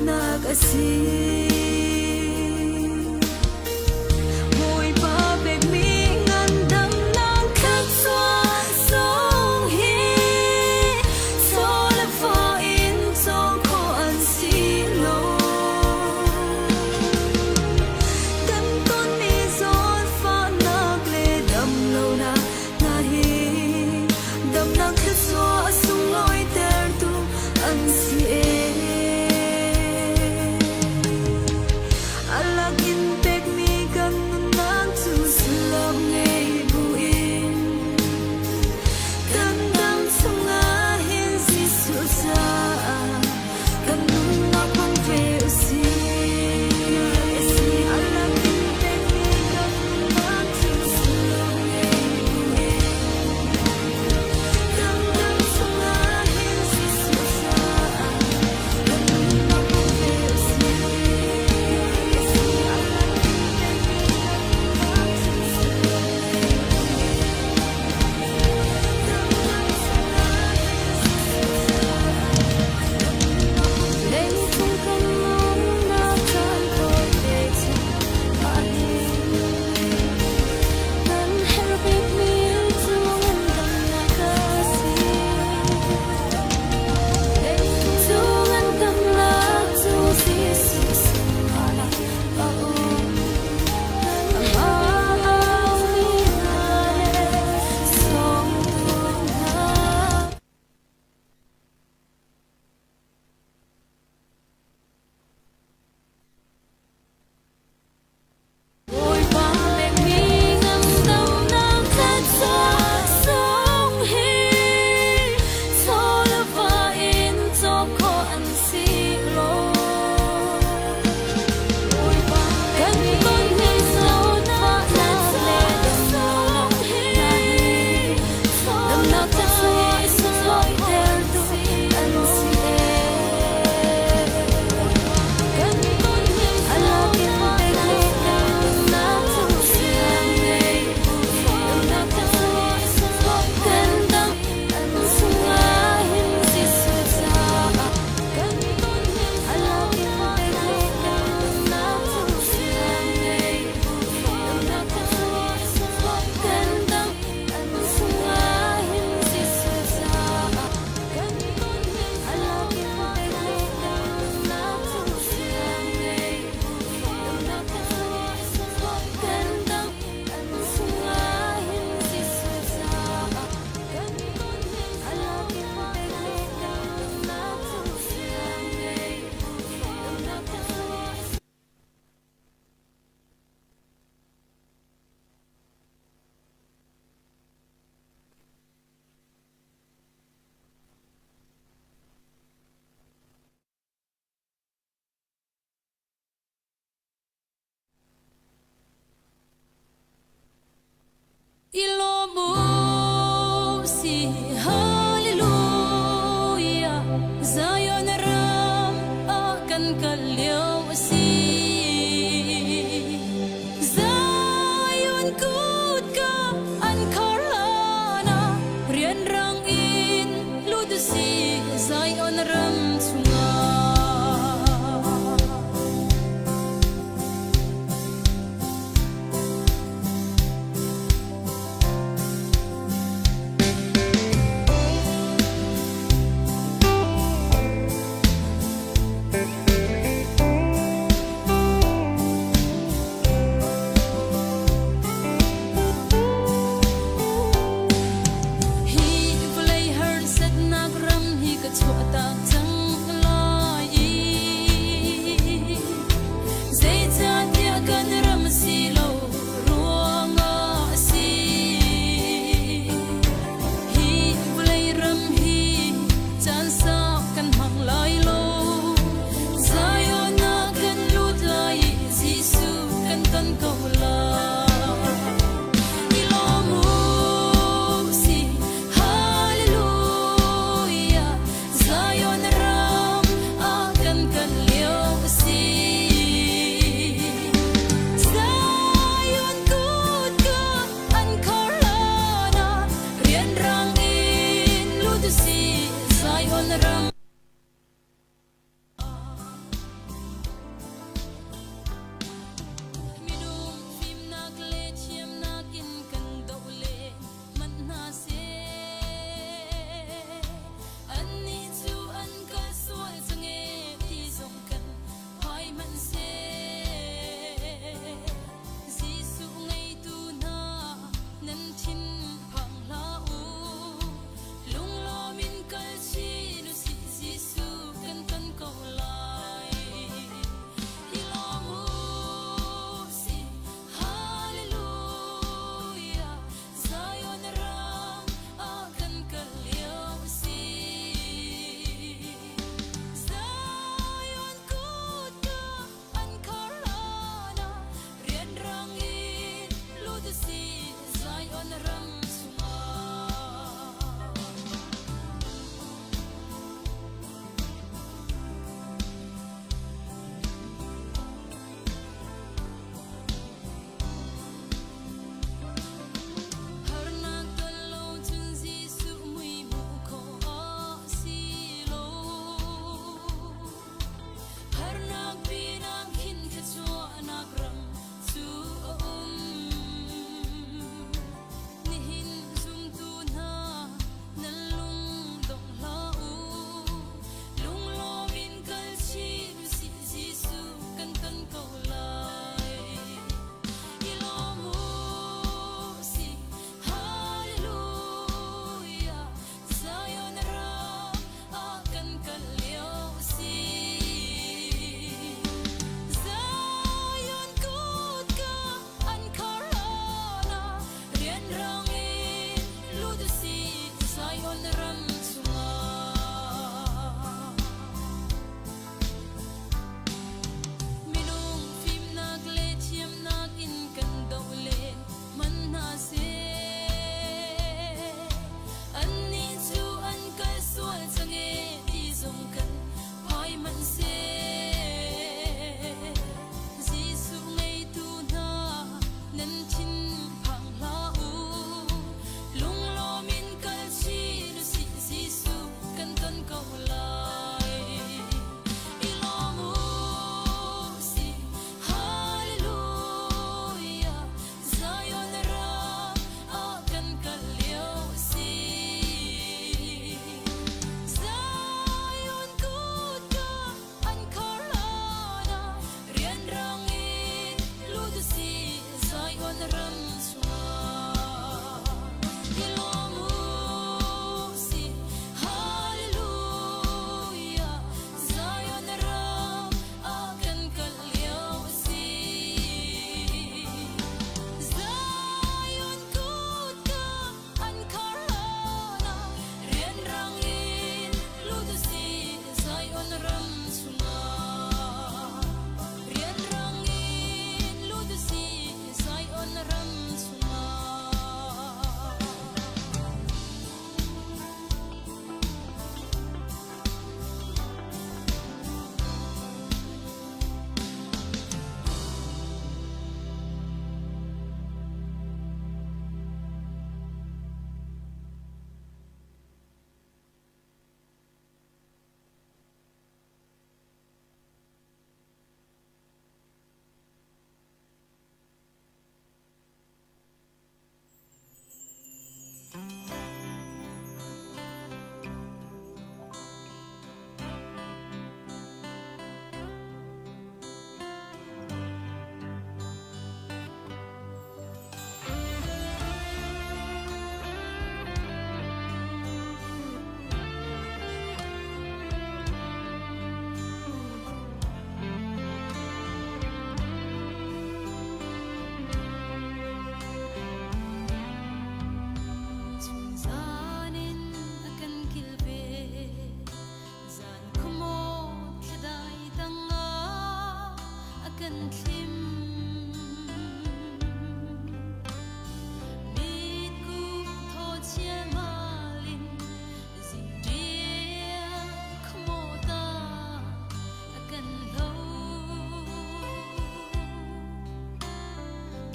nak a si. Bawipa pekmi ngandamnak thluachuah zong hi chaw le fa in cawk khawh an si lo. Kan tonmi zawnfahnak le damlonak hna hi damnak thluachuah a sunglawitertu an si ee. A lakin pekmi kan nunnak cu sullam ngei buin kan dam chungah hin Jesuh caah kan nunnak hmang ve u sih. A lakin pekmi kan nunnak cu sullam ngei buin kan dam chungah hin Jesuh caah kan nunnak hmang ve u sih. A lakin pekmi kan nunnak cu sullam ngei buin kan dam chungah hin Jesuh caah kan nunnak hmang ve u sih. Lengcung kan nunnak caan tawite chung mah hi kan herh bikmi cu ngandamnak a si. Cu ngandamnak cu Jesuh sinah a um. Amah aumi hna le sawmtu hna. Bawipa pekmi ngandamnak thluachuah zong hi chaw le va in cawk khawh an si lo. Kan tonmi zawtfahnak le damlonak hna hi damnak thluachuah sunlawihtertu an si ee. A lakin pekmi nunnak cu sullam ngei damnak thluachuah kan dam chungah hin Jesuh caah a lakin pekmi nunnak cu sullam ngei damnak thluachuah kan dam chungah hin Jesuh caah a lakin pekmi nunnak cu sullam ngei damnak thluachuah kan dam chungah hin Jesuh caah a lakin pekmi nunnak cu sullam ngei damnak thluachuah. I lawm u sih, hallelujah, Zion ram ah kan kal lio a si. Zion kutka an khar hlan ah rianrang in lut u sih Zion ram chungah. kan thlim. Mitku thaw chialmal in zingṭial khuamaw ta a kan hlo.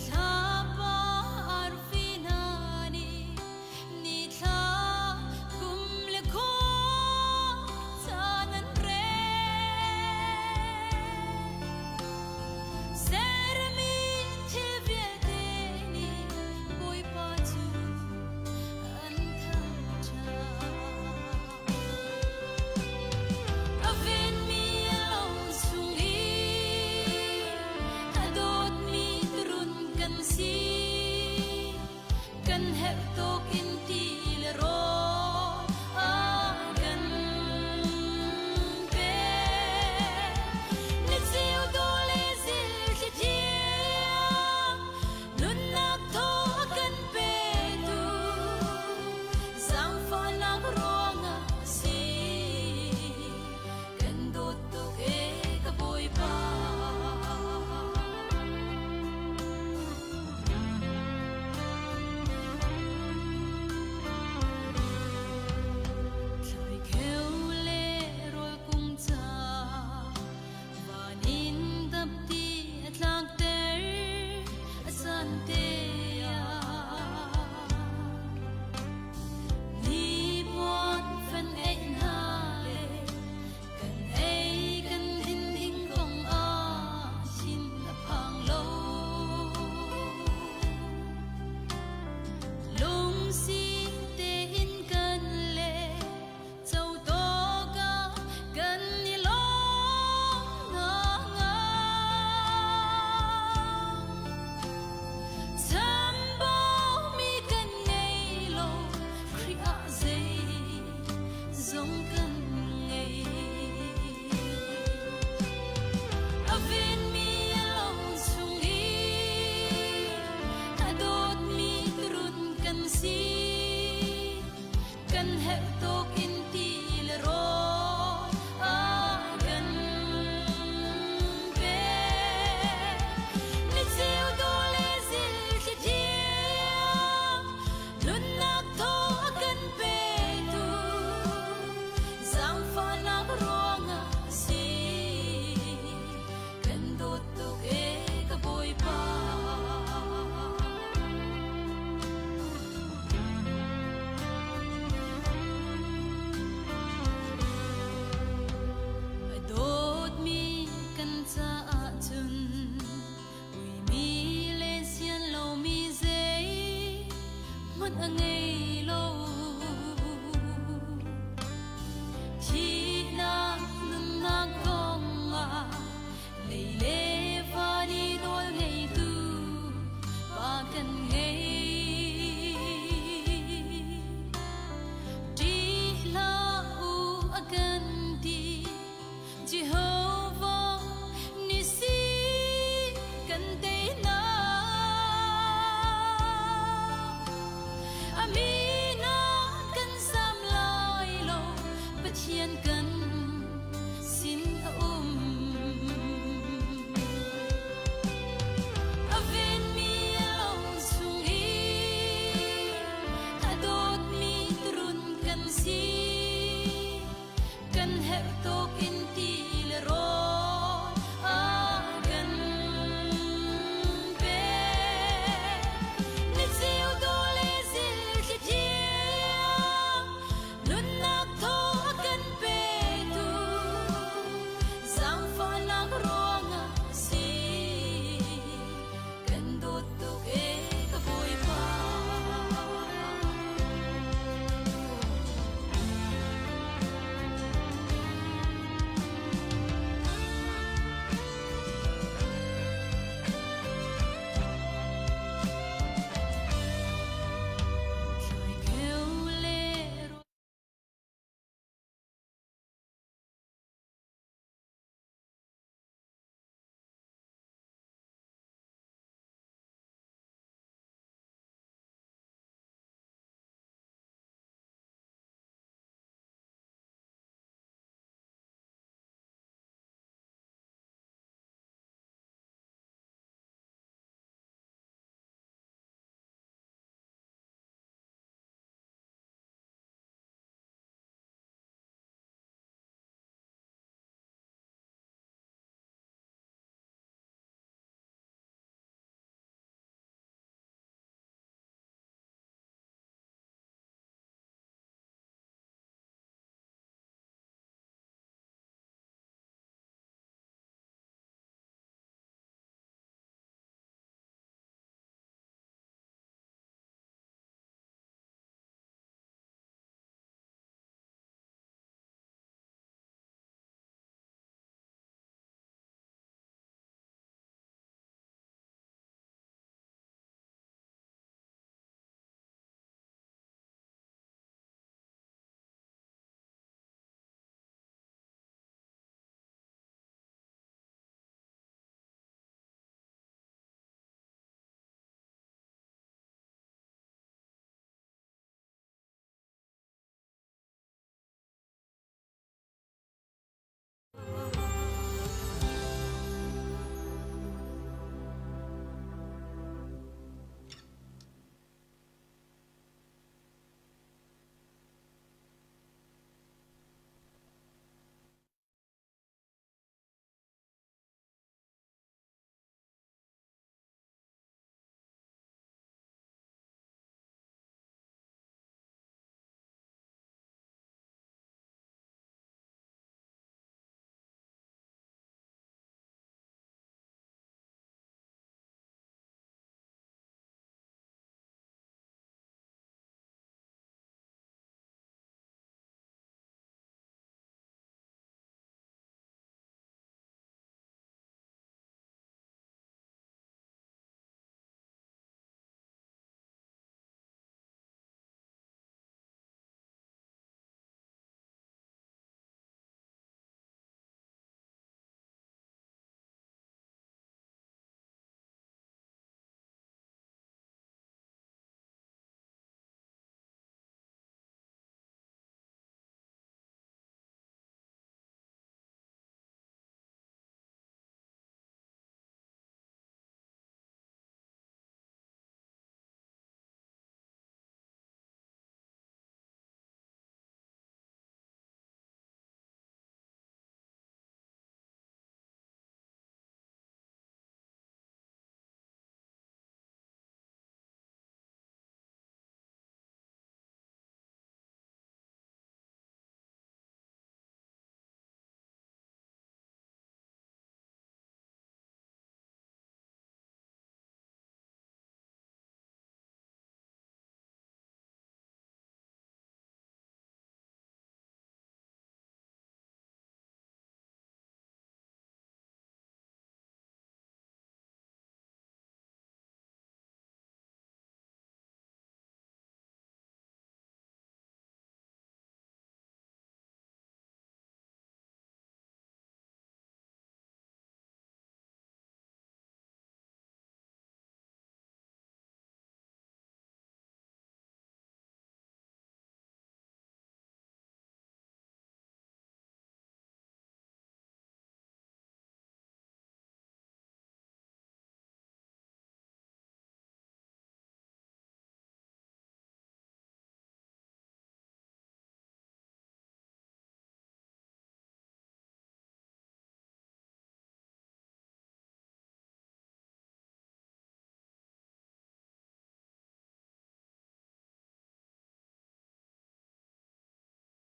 Thlapa arfi hna nih nithla kum le khua caan an rel.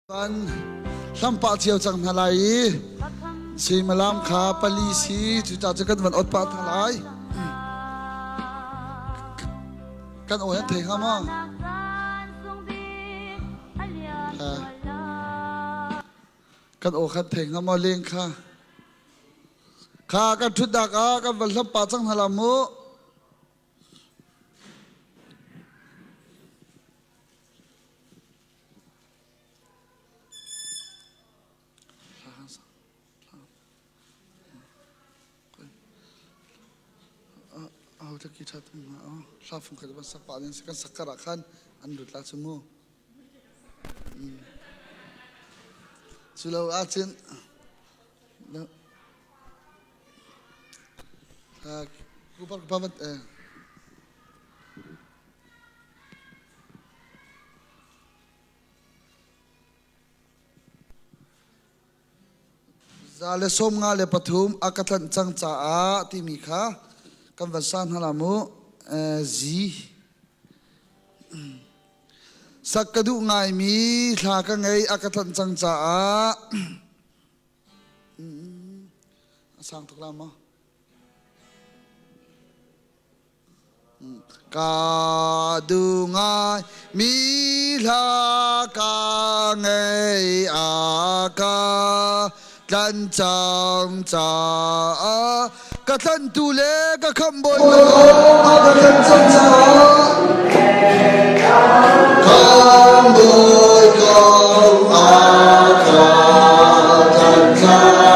Kan hlam pah cio cang hna lai i suimilam kha pali si cucaah cu kan van ot pah hna lai. Kan aw nan thei hnga maw? Kan aw khan thei hnga maw leng kha? Kha kan ṭhutnak ah kan van hlam pah cang hna la mu. Hla fung khat van sak pah ding si kan sak kar ah khan an lut la cu mu. Cu lo ahcun kupa kupa vat eh. 153 a ka tlanh cang caah timi kha kan van sa hna la mu. Zi. Sak ka duh ngaimi thla ka ngei a ka tlanh cang caah a sang tuk la maw? Ka duh ngai mi hla ka ngei a ka tlan cang caah ka tlantu le ka khamhbawi a ka tlan cang caah khamhbawi ko a ka tlan cang caah.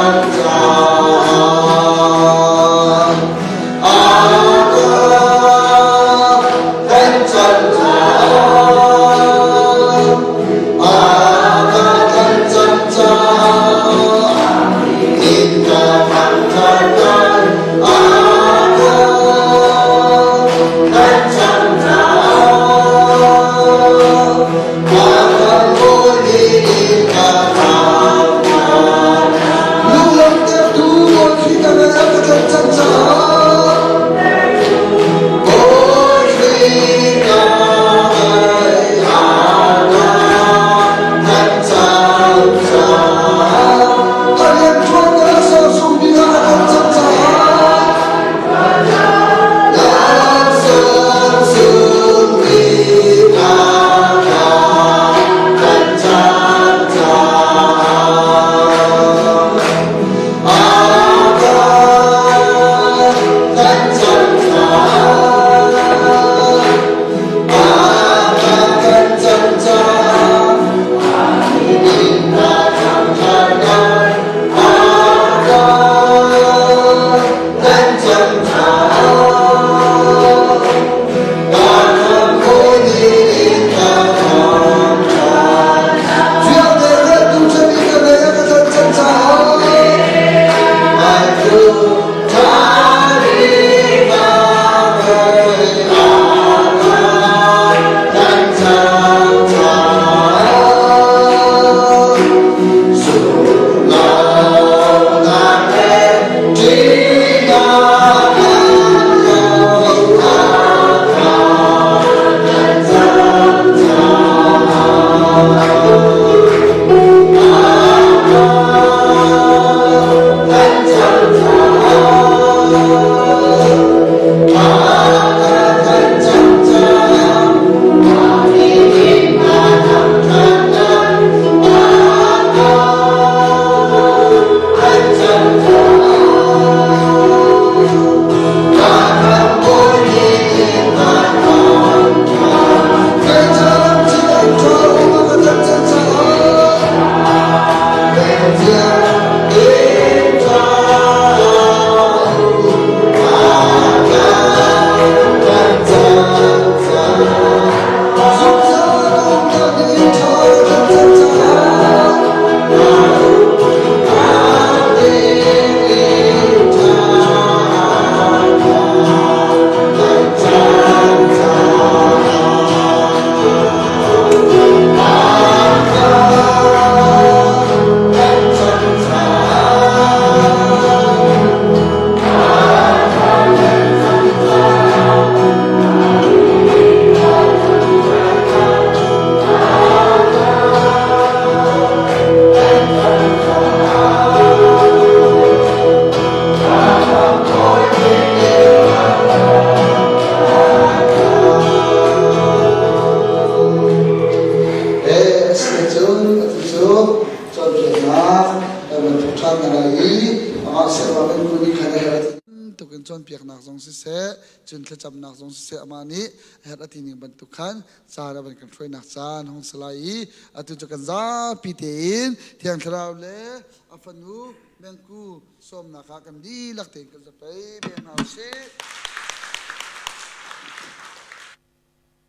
bantukin cawnpiaknak zong siseh, cun thlacamnak zong siseh amah nih a herh a ti ning bantuk khan caan a van kan hruainak caan hung si lai i atu cu kan zapi tein Thiang Thlarau le a fanu Mengku sawmnak ah kan dihlak tein kan zapei ve hna usih.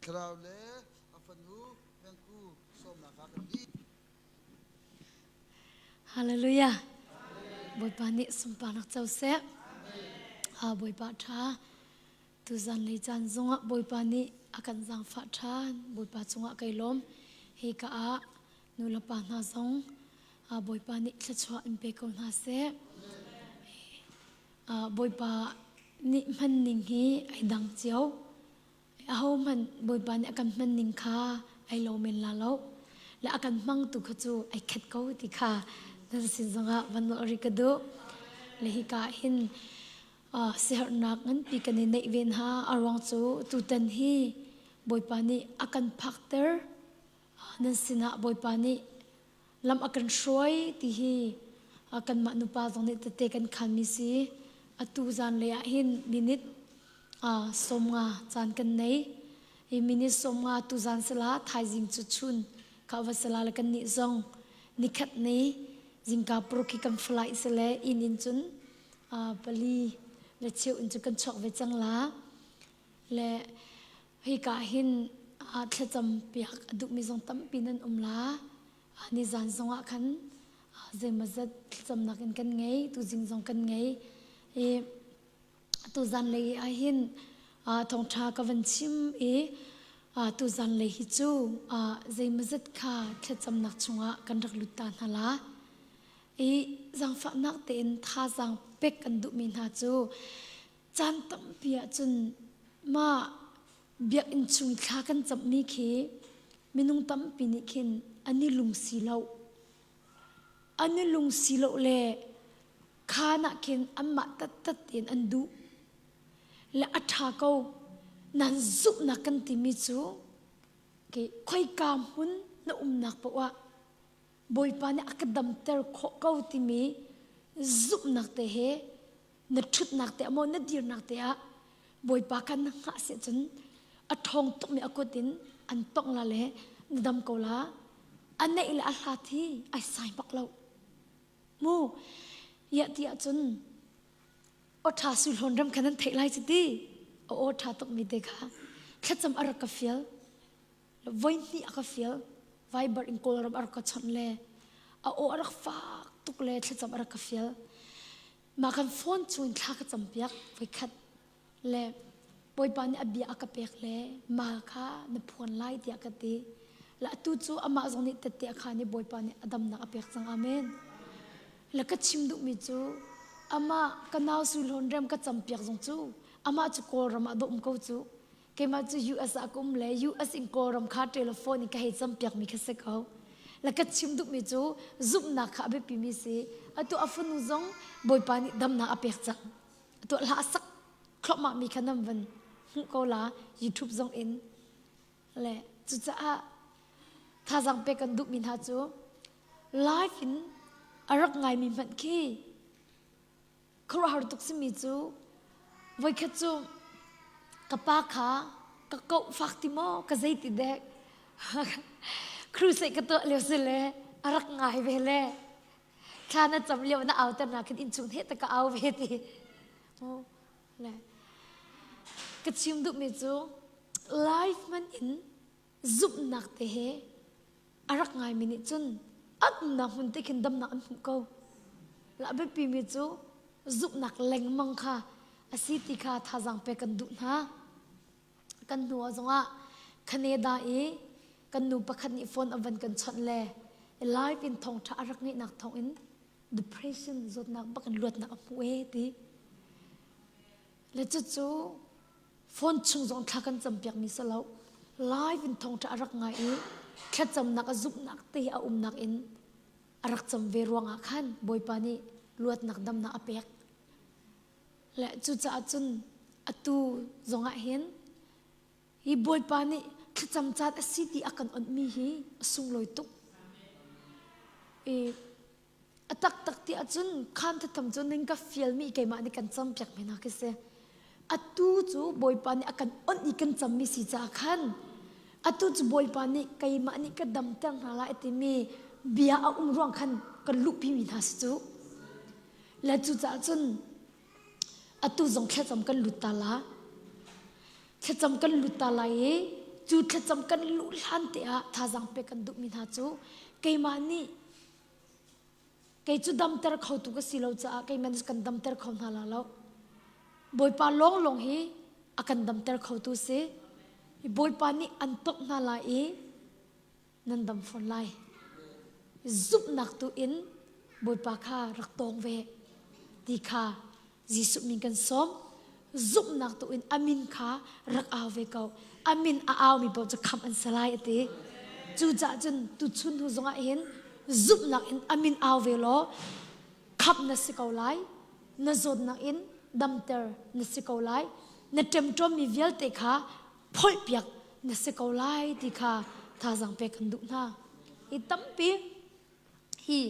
Thlarau le a fanu Mengku sawmnak ah kan dih. Hallelujah. Bawipa nih sunparnak co seh. Ha Bawipa ṭha. Tuzan lei caan zongah Bawipa nih a kan zaangfah ṭhan. Bawipa cungah kai lawm. Hi ka ah nu le pa hna zong Bawipa nih thluachuah in pe ko hna seh. Bawipa nih hman ning hi ai dang cio. Ahohmanh Bawipa nih a kan hman ning kha ai lo men la lo. Le a kan hmangtu kha cu ai khat ko ti kha nan sin zongah van nolh rih ka duh. Le hika hin siaherhnak nganpi kan i neih ve hna. A ruang cu tutan hi Bawipa nih a kan phakter. Nan sinah Bawipa nih lam a kan hruai ti hi kanmah nupa zong nih tete kan khanmi si. Atu zanlei ah hin minute 50 caan kan nei. Hi minute 50 tu zan sala thaizing cu chun ka va sala le kan nih zong nikhat ni zingka paruk hi kan flight sile inn in cun pali le cheu in cu kan chuak ve cang la. Le hika hin thlacam piak a duhmi zong tampi nan um la. Nizan zongah khan zeimawzat thlacamnak in kan ngei, tuzing zong kan ngei. I tuzan lei ah hin thawngṭha ka van chim i tuzan lei hi cu zeimawzat kha thlacamnak chungah kan rak lut ta hna la. I zaangfahnak tein thazaang pek kan duhmi hna cu caan tampi ahcun mah biakinn chung i thla kan cammi khi minung tampi nih khin an i lungsi lo. An i lungsi lo le khaan ah khin anmah tattat tein an duh. Le a ṭha ko. Nan zumhnak kan timi cu ke khoika hmun na umnak paoh ah Bawipa nih a ka damter khawh ko timi zumhnak te he na ṭhutnak te ah maw na dirnak te ah Bawipa kha na hngah si ahcun a ṭhawng tukmi a kut in an tongh la le na dam ko la. A neih le a hlat hi ai sai bak lo. Mu iah ti ahcun aw ṭha sulhawn ram kha nan theih lai cu ti. A aw ṭha tukmi te kha thlacam a rak ka fial. Voihnih a ka fial. Viber in Kawlram a rak ka chawnh le a aw a rak fak tuk le thlacam a rak ka fial. Mah kan phone chung in thla ka campiak voikhat le Bawipa nih a bia a ka pek le ma kha na phuan lai tiah ka ti. Le atu cu amah zong nih tette a khaan i Bawipa nih a damnak a pek cang. Amen. Le ka chim duhmi cu amah ka nau sulhawn rem ka campiak zong cu amah cu Kawlram ah dawh um ko cu. Keimah cu US ah ka um le US in Kawlram kha telephone in ka hei campiakmi kha si ko. Le ka chim duhmi cu zumhnak kha a biapimi si. Atu a fanu zong Bawipa nih damnak a pek cang. Atu hla a sak thluahmahmi kha nan van hmuh ko la YouTube zong in. Le cucaah thazaang pek kan duhmi hna cu live in a rak ngaimi hmanh khi Khuaruahhar tuk simi cu voikhat cu ka pa kha ka koh fak ti maw ka zei ti dek crusade ka tuah lio si le a rak ngai ve le thla na cam lio na au ter na khin innchung he ta ka au ve ti le ka chim duhmi cu life man in zumhnak te he a rak ngaimi nih cun an umnak hmun te khin damnak an hmuh ko. La biapimi cu zumhnak lengmang kha a si ti kha thazaang pek kan duh hna. Kan hnu ah zongah Canada i kan nu pakhat nih phone a van kan chawnh le live in thawngṭha a rak ngeihnak thawngin depression zawtnak bak in luatnak a hmu e ti. Le cucu phone chung zong thla kan campiakmi si lo live in thawngṭha a rak ngai i thlacamnak a zumhnak te a umnak in a rak cam ve ruangah khan Bawipa nih luatnak damnak a pek le cucaah cun atu zongah hin hi Bawipa nih thlacam caan a si ti a kan onhmi hi a sunglawi tuk i. A taktak ti ahcun khaan thatham cu ning ka fialmi keimah nih kan campiak men ah khi si. Atu cu Bawipa nih a kan onh i kan cammi si caah khan atu cu Bawipa nih keimah nih ka damter hna lai a timi bia a um ruang khan kan luhpimi hna si cu. Le cucaah cun atu zong thlacam kan lut ta la. Thlacam kan lut ta lai i cu thlacam kan luh hlan te ah thazaang pek kan duhmi hna cu keimah nih Kei cu damter khotu ka si lo caah keimah nih kan damter kho hna la lo. Bawipa lawnglawng hi a kan damter khotu si. Bawipa nih an tongh hna lai i nan dam fawn lai. Zumhnak tu in Bawipa kha rak tawng ve ti kha Jesuh min kan sawm. Zumhnak tu in a min kha rak au ve ko. A min a aumi paoh cu khamh an si lai a ti. Cucaah cun tuchun hnu zongah hin zumhnak in a min au ve law khamh na si ko lai. Na zawtnak in damter na si ko lai. Na ṭemṭawmmi vialte kha pholhpiak na si ko lai ti kha thazaang pek kan duh hna. Hi tampi hi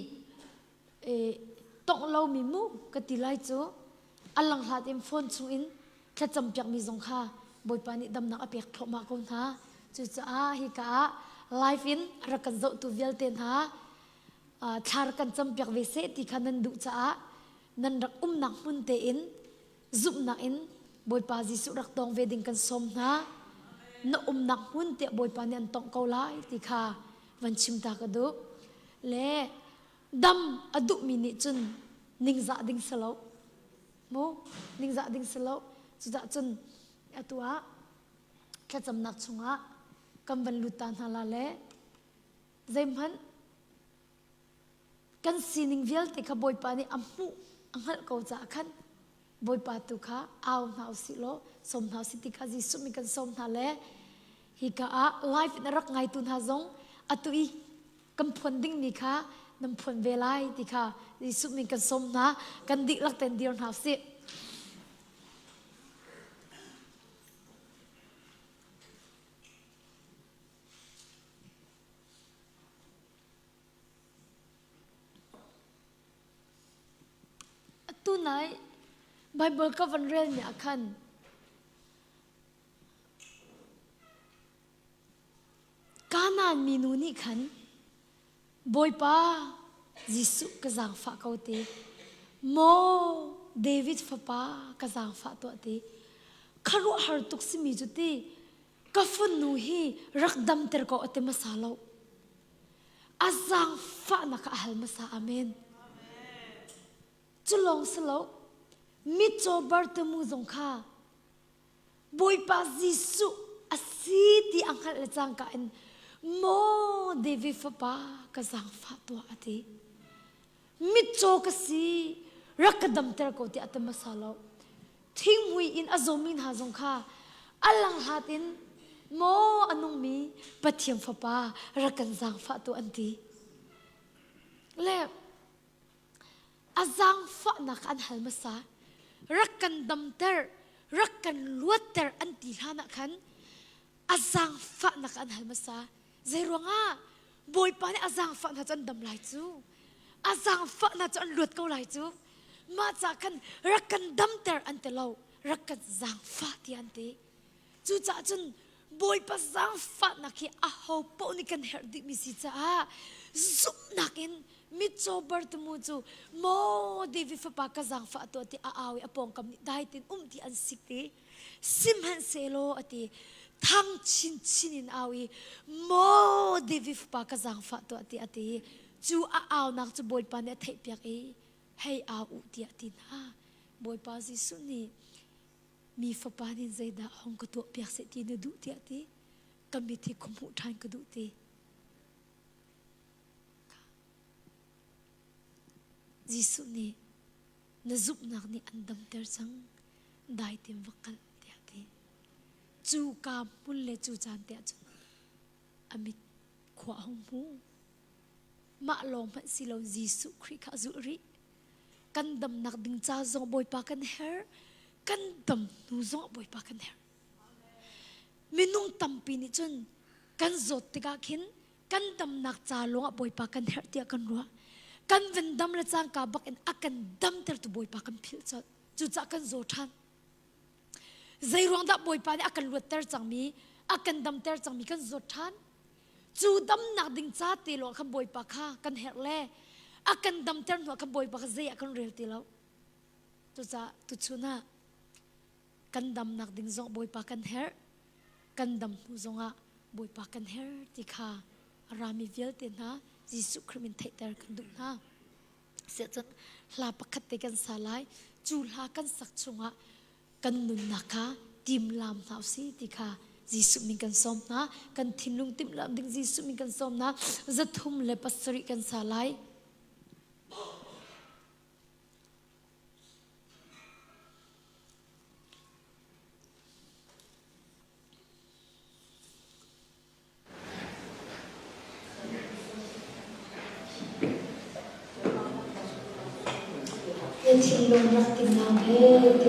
tongh lomi mu ka ti lai cu a langhlat in phone chungin thlacam piakmi zong kha Bawipa nih damnak a pek thluahmah ko hna. Cucaah hika ah live in a rak kan zohtu vialte hna thla rak kan campiak ve seh ti kha nan duh caah nan rak umnak hmun tein zumhnak in Bawipa Jesuh rak tong ve ding kan sawm hna. Na umnak hmun tiah Bawipa nih an tongh ko lai ti kha van chim ta ka duh. Le dam a duhmi nih cun ningzah ding si lo mu ningzah ding si lo cucah cun atu ah thlacamnak chungah kan van lut ta hna la le zeihmanh kan sining vialte kha Bawipa nih a hmuh a hngalh ko caah khan Bawipa tu kha au hna usih law sawm hna usih ti kha Jesuh min kan sawm hna le hika ah live in a rak ngaitu hna zong atu i kan phuan dingmi kha nan phuan ve lai ti kha Jesuh min kan sawm hna kan dihlak tein dir hna usih. Atu nai Bible ka van relmi ah khan Kanaan minu nih khan Bawipa Jesuh ka zaangfah ko ti maw David fapa ka zaangfah tuah ti khuaruahhar tuk simi cu ti ka fanu hi rak damter ko a ti hmasa lo a zaangfahnak kha a hal hmasa amen cu lawng si lo mitcaw Bartimu zong kha Bawipa Jesuh a si ti a hngalh le cangka in maw David fapa ka zaangfah tuah a ti. Mitcaw ka si rak ka damter ko tiah a ti hmasa lo. Thinghmui in a zawmi hna zong kha a langhlat in maw a nungmi Pathian fapa rak kan zaangfah tuah an ti. Le a zaangfahnak an hal hmasa rak kan damter rak kan luatter an ti hlan ah khan a zaangfahnak an hal hmasa zei ruangah bawipa nih a zaangfah hna cu an dam lai cu a zaangfah hna cu an luat ko lai cu mah ca khan rak kan damter an ti lo rak kan zaangfah ti an ti Cucaah cun Bawipa zaangfahnak hi aho paoh nih kan herh dihmi si caah zumhnak in mitcaw Bartimu cu maw David fapa ka zaangfah tuah ti a au i a pawngkam nih dai tein um ti an sik ti sihmanhsehlaw a ti thang chinchin in au i maw David fapa ka zaangfah tuah ti a ti cu a aunak cu Bawipa nih a theihpiak i hei au u tiah a ti hna Bawipa Jesuh nih Mi fapa nih zeidah hong ka tuahpiak seh ti na duh tiah ti ka mit hi khua hmuh ṭhan ka duh ti. Jesuh nih na zumhnak nih an damter cang dai tein va kal tiah ti. Cu ka hmun le cu caan te ahcun a mit khua a hung hmu. Mah lawng hmanh si lo Jesuh Khrih kha a zulh rih. Kan damnak ding ca zong Bawipa kan herh. Kan dam hnu zong Bawipa kan herh. Minung tampi nih cun kan zawt tikah khin kan damnak ca lawngah Bawipa kan herh tiah kan ruah. Kan van dam le cangka bak in a kan damtertu Bawipa kan philh colh. Cucaah kan zaw ṭhan. Zei ruang dah Bawipa nih a kan luatter cangmi, a kan damter cangmi kan zawt ṭhan? Cu damnak ding ca te lawng khan Bawipa kha kan herh le a kan damter hnuah khan Bawipa kha zei ah kan rel ti lo. Cucaah tuchun ah kan damnak ding zong Bawipa kan herh, kan dam hnu zongah Bawipa kan herh ti kha a rami vialte hna Jesuh Khrih min theihter kan duh hna. Siahcun hla pakhat te kan sa lai. Cu hla kan sak chungah kan nunnak kha timlam hna usih ti kha Jesuh min kan sawm hna. Kan thinlung timhlamh ding Jesuh min kan sawm hna. 307 kan sa lai. Na thinlung rak timhlam he ti.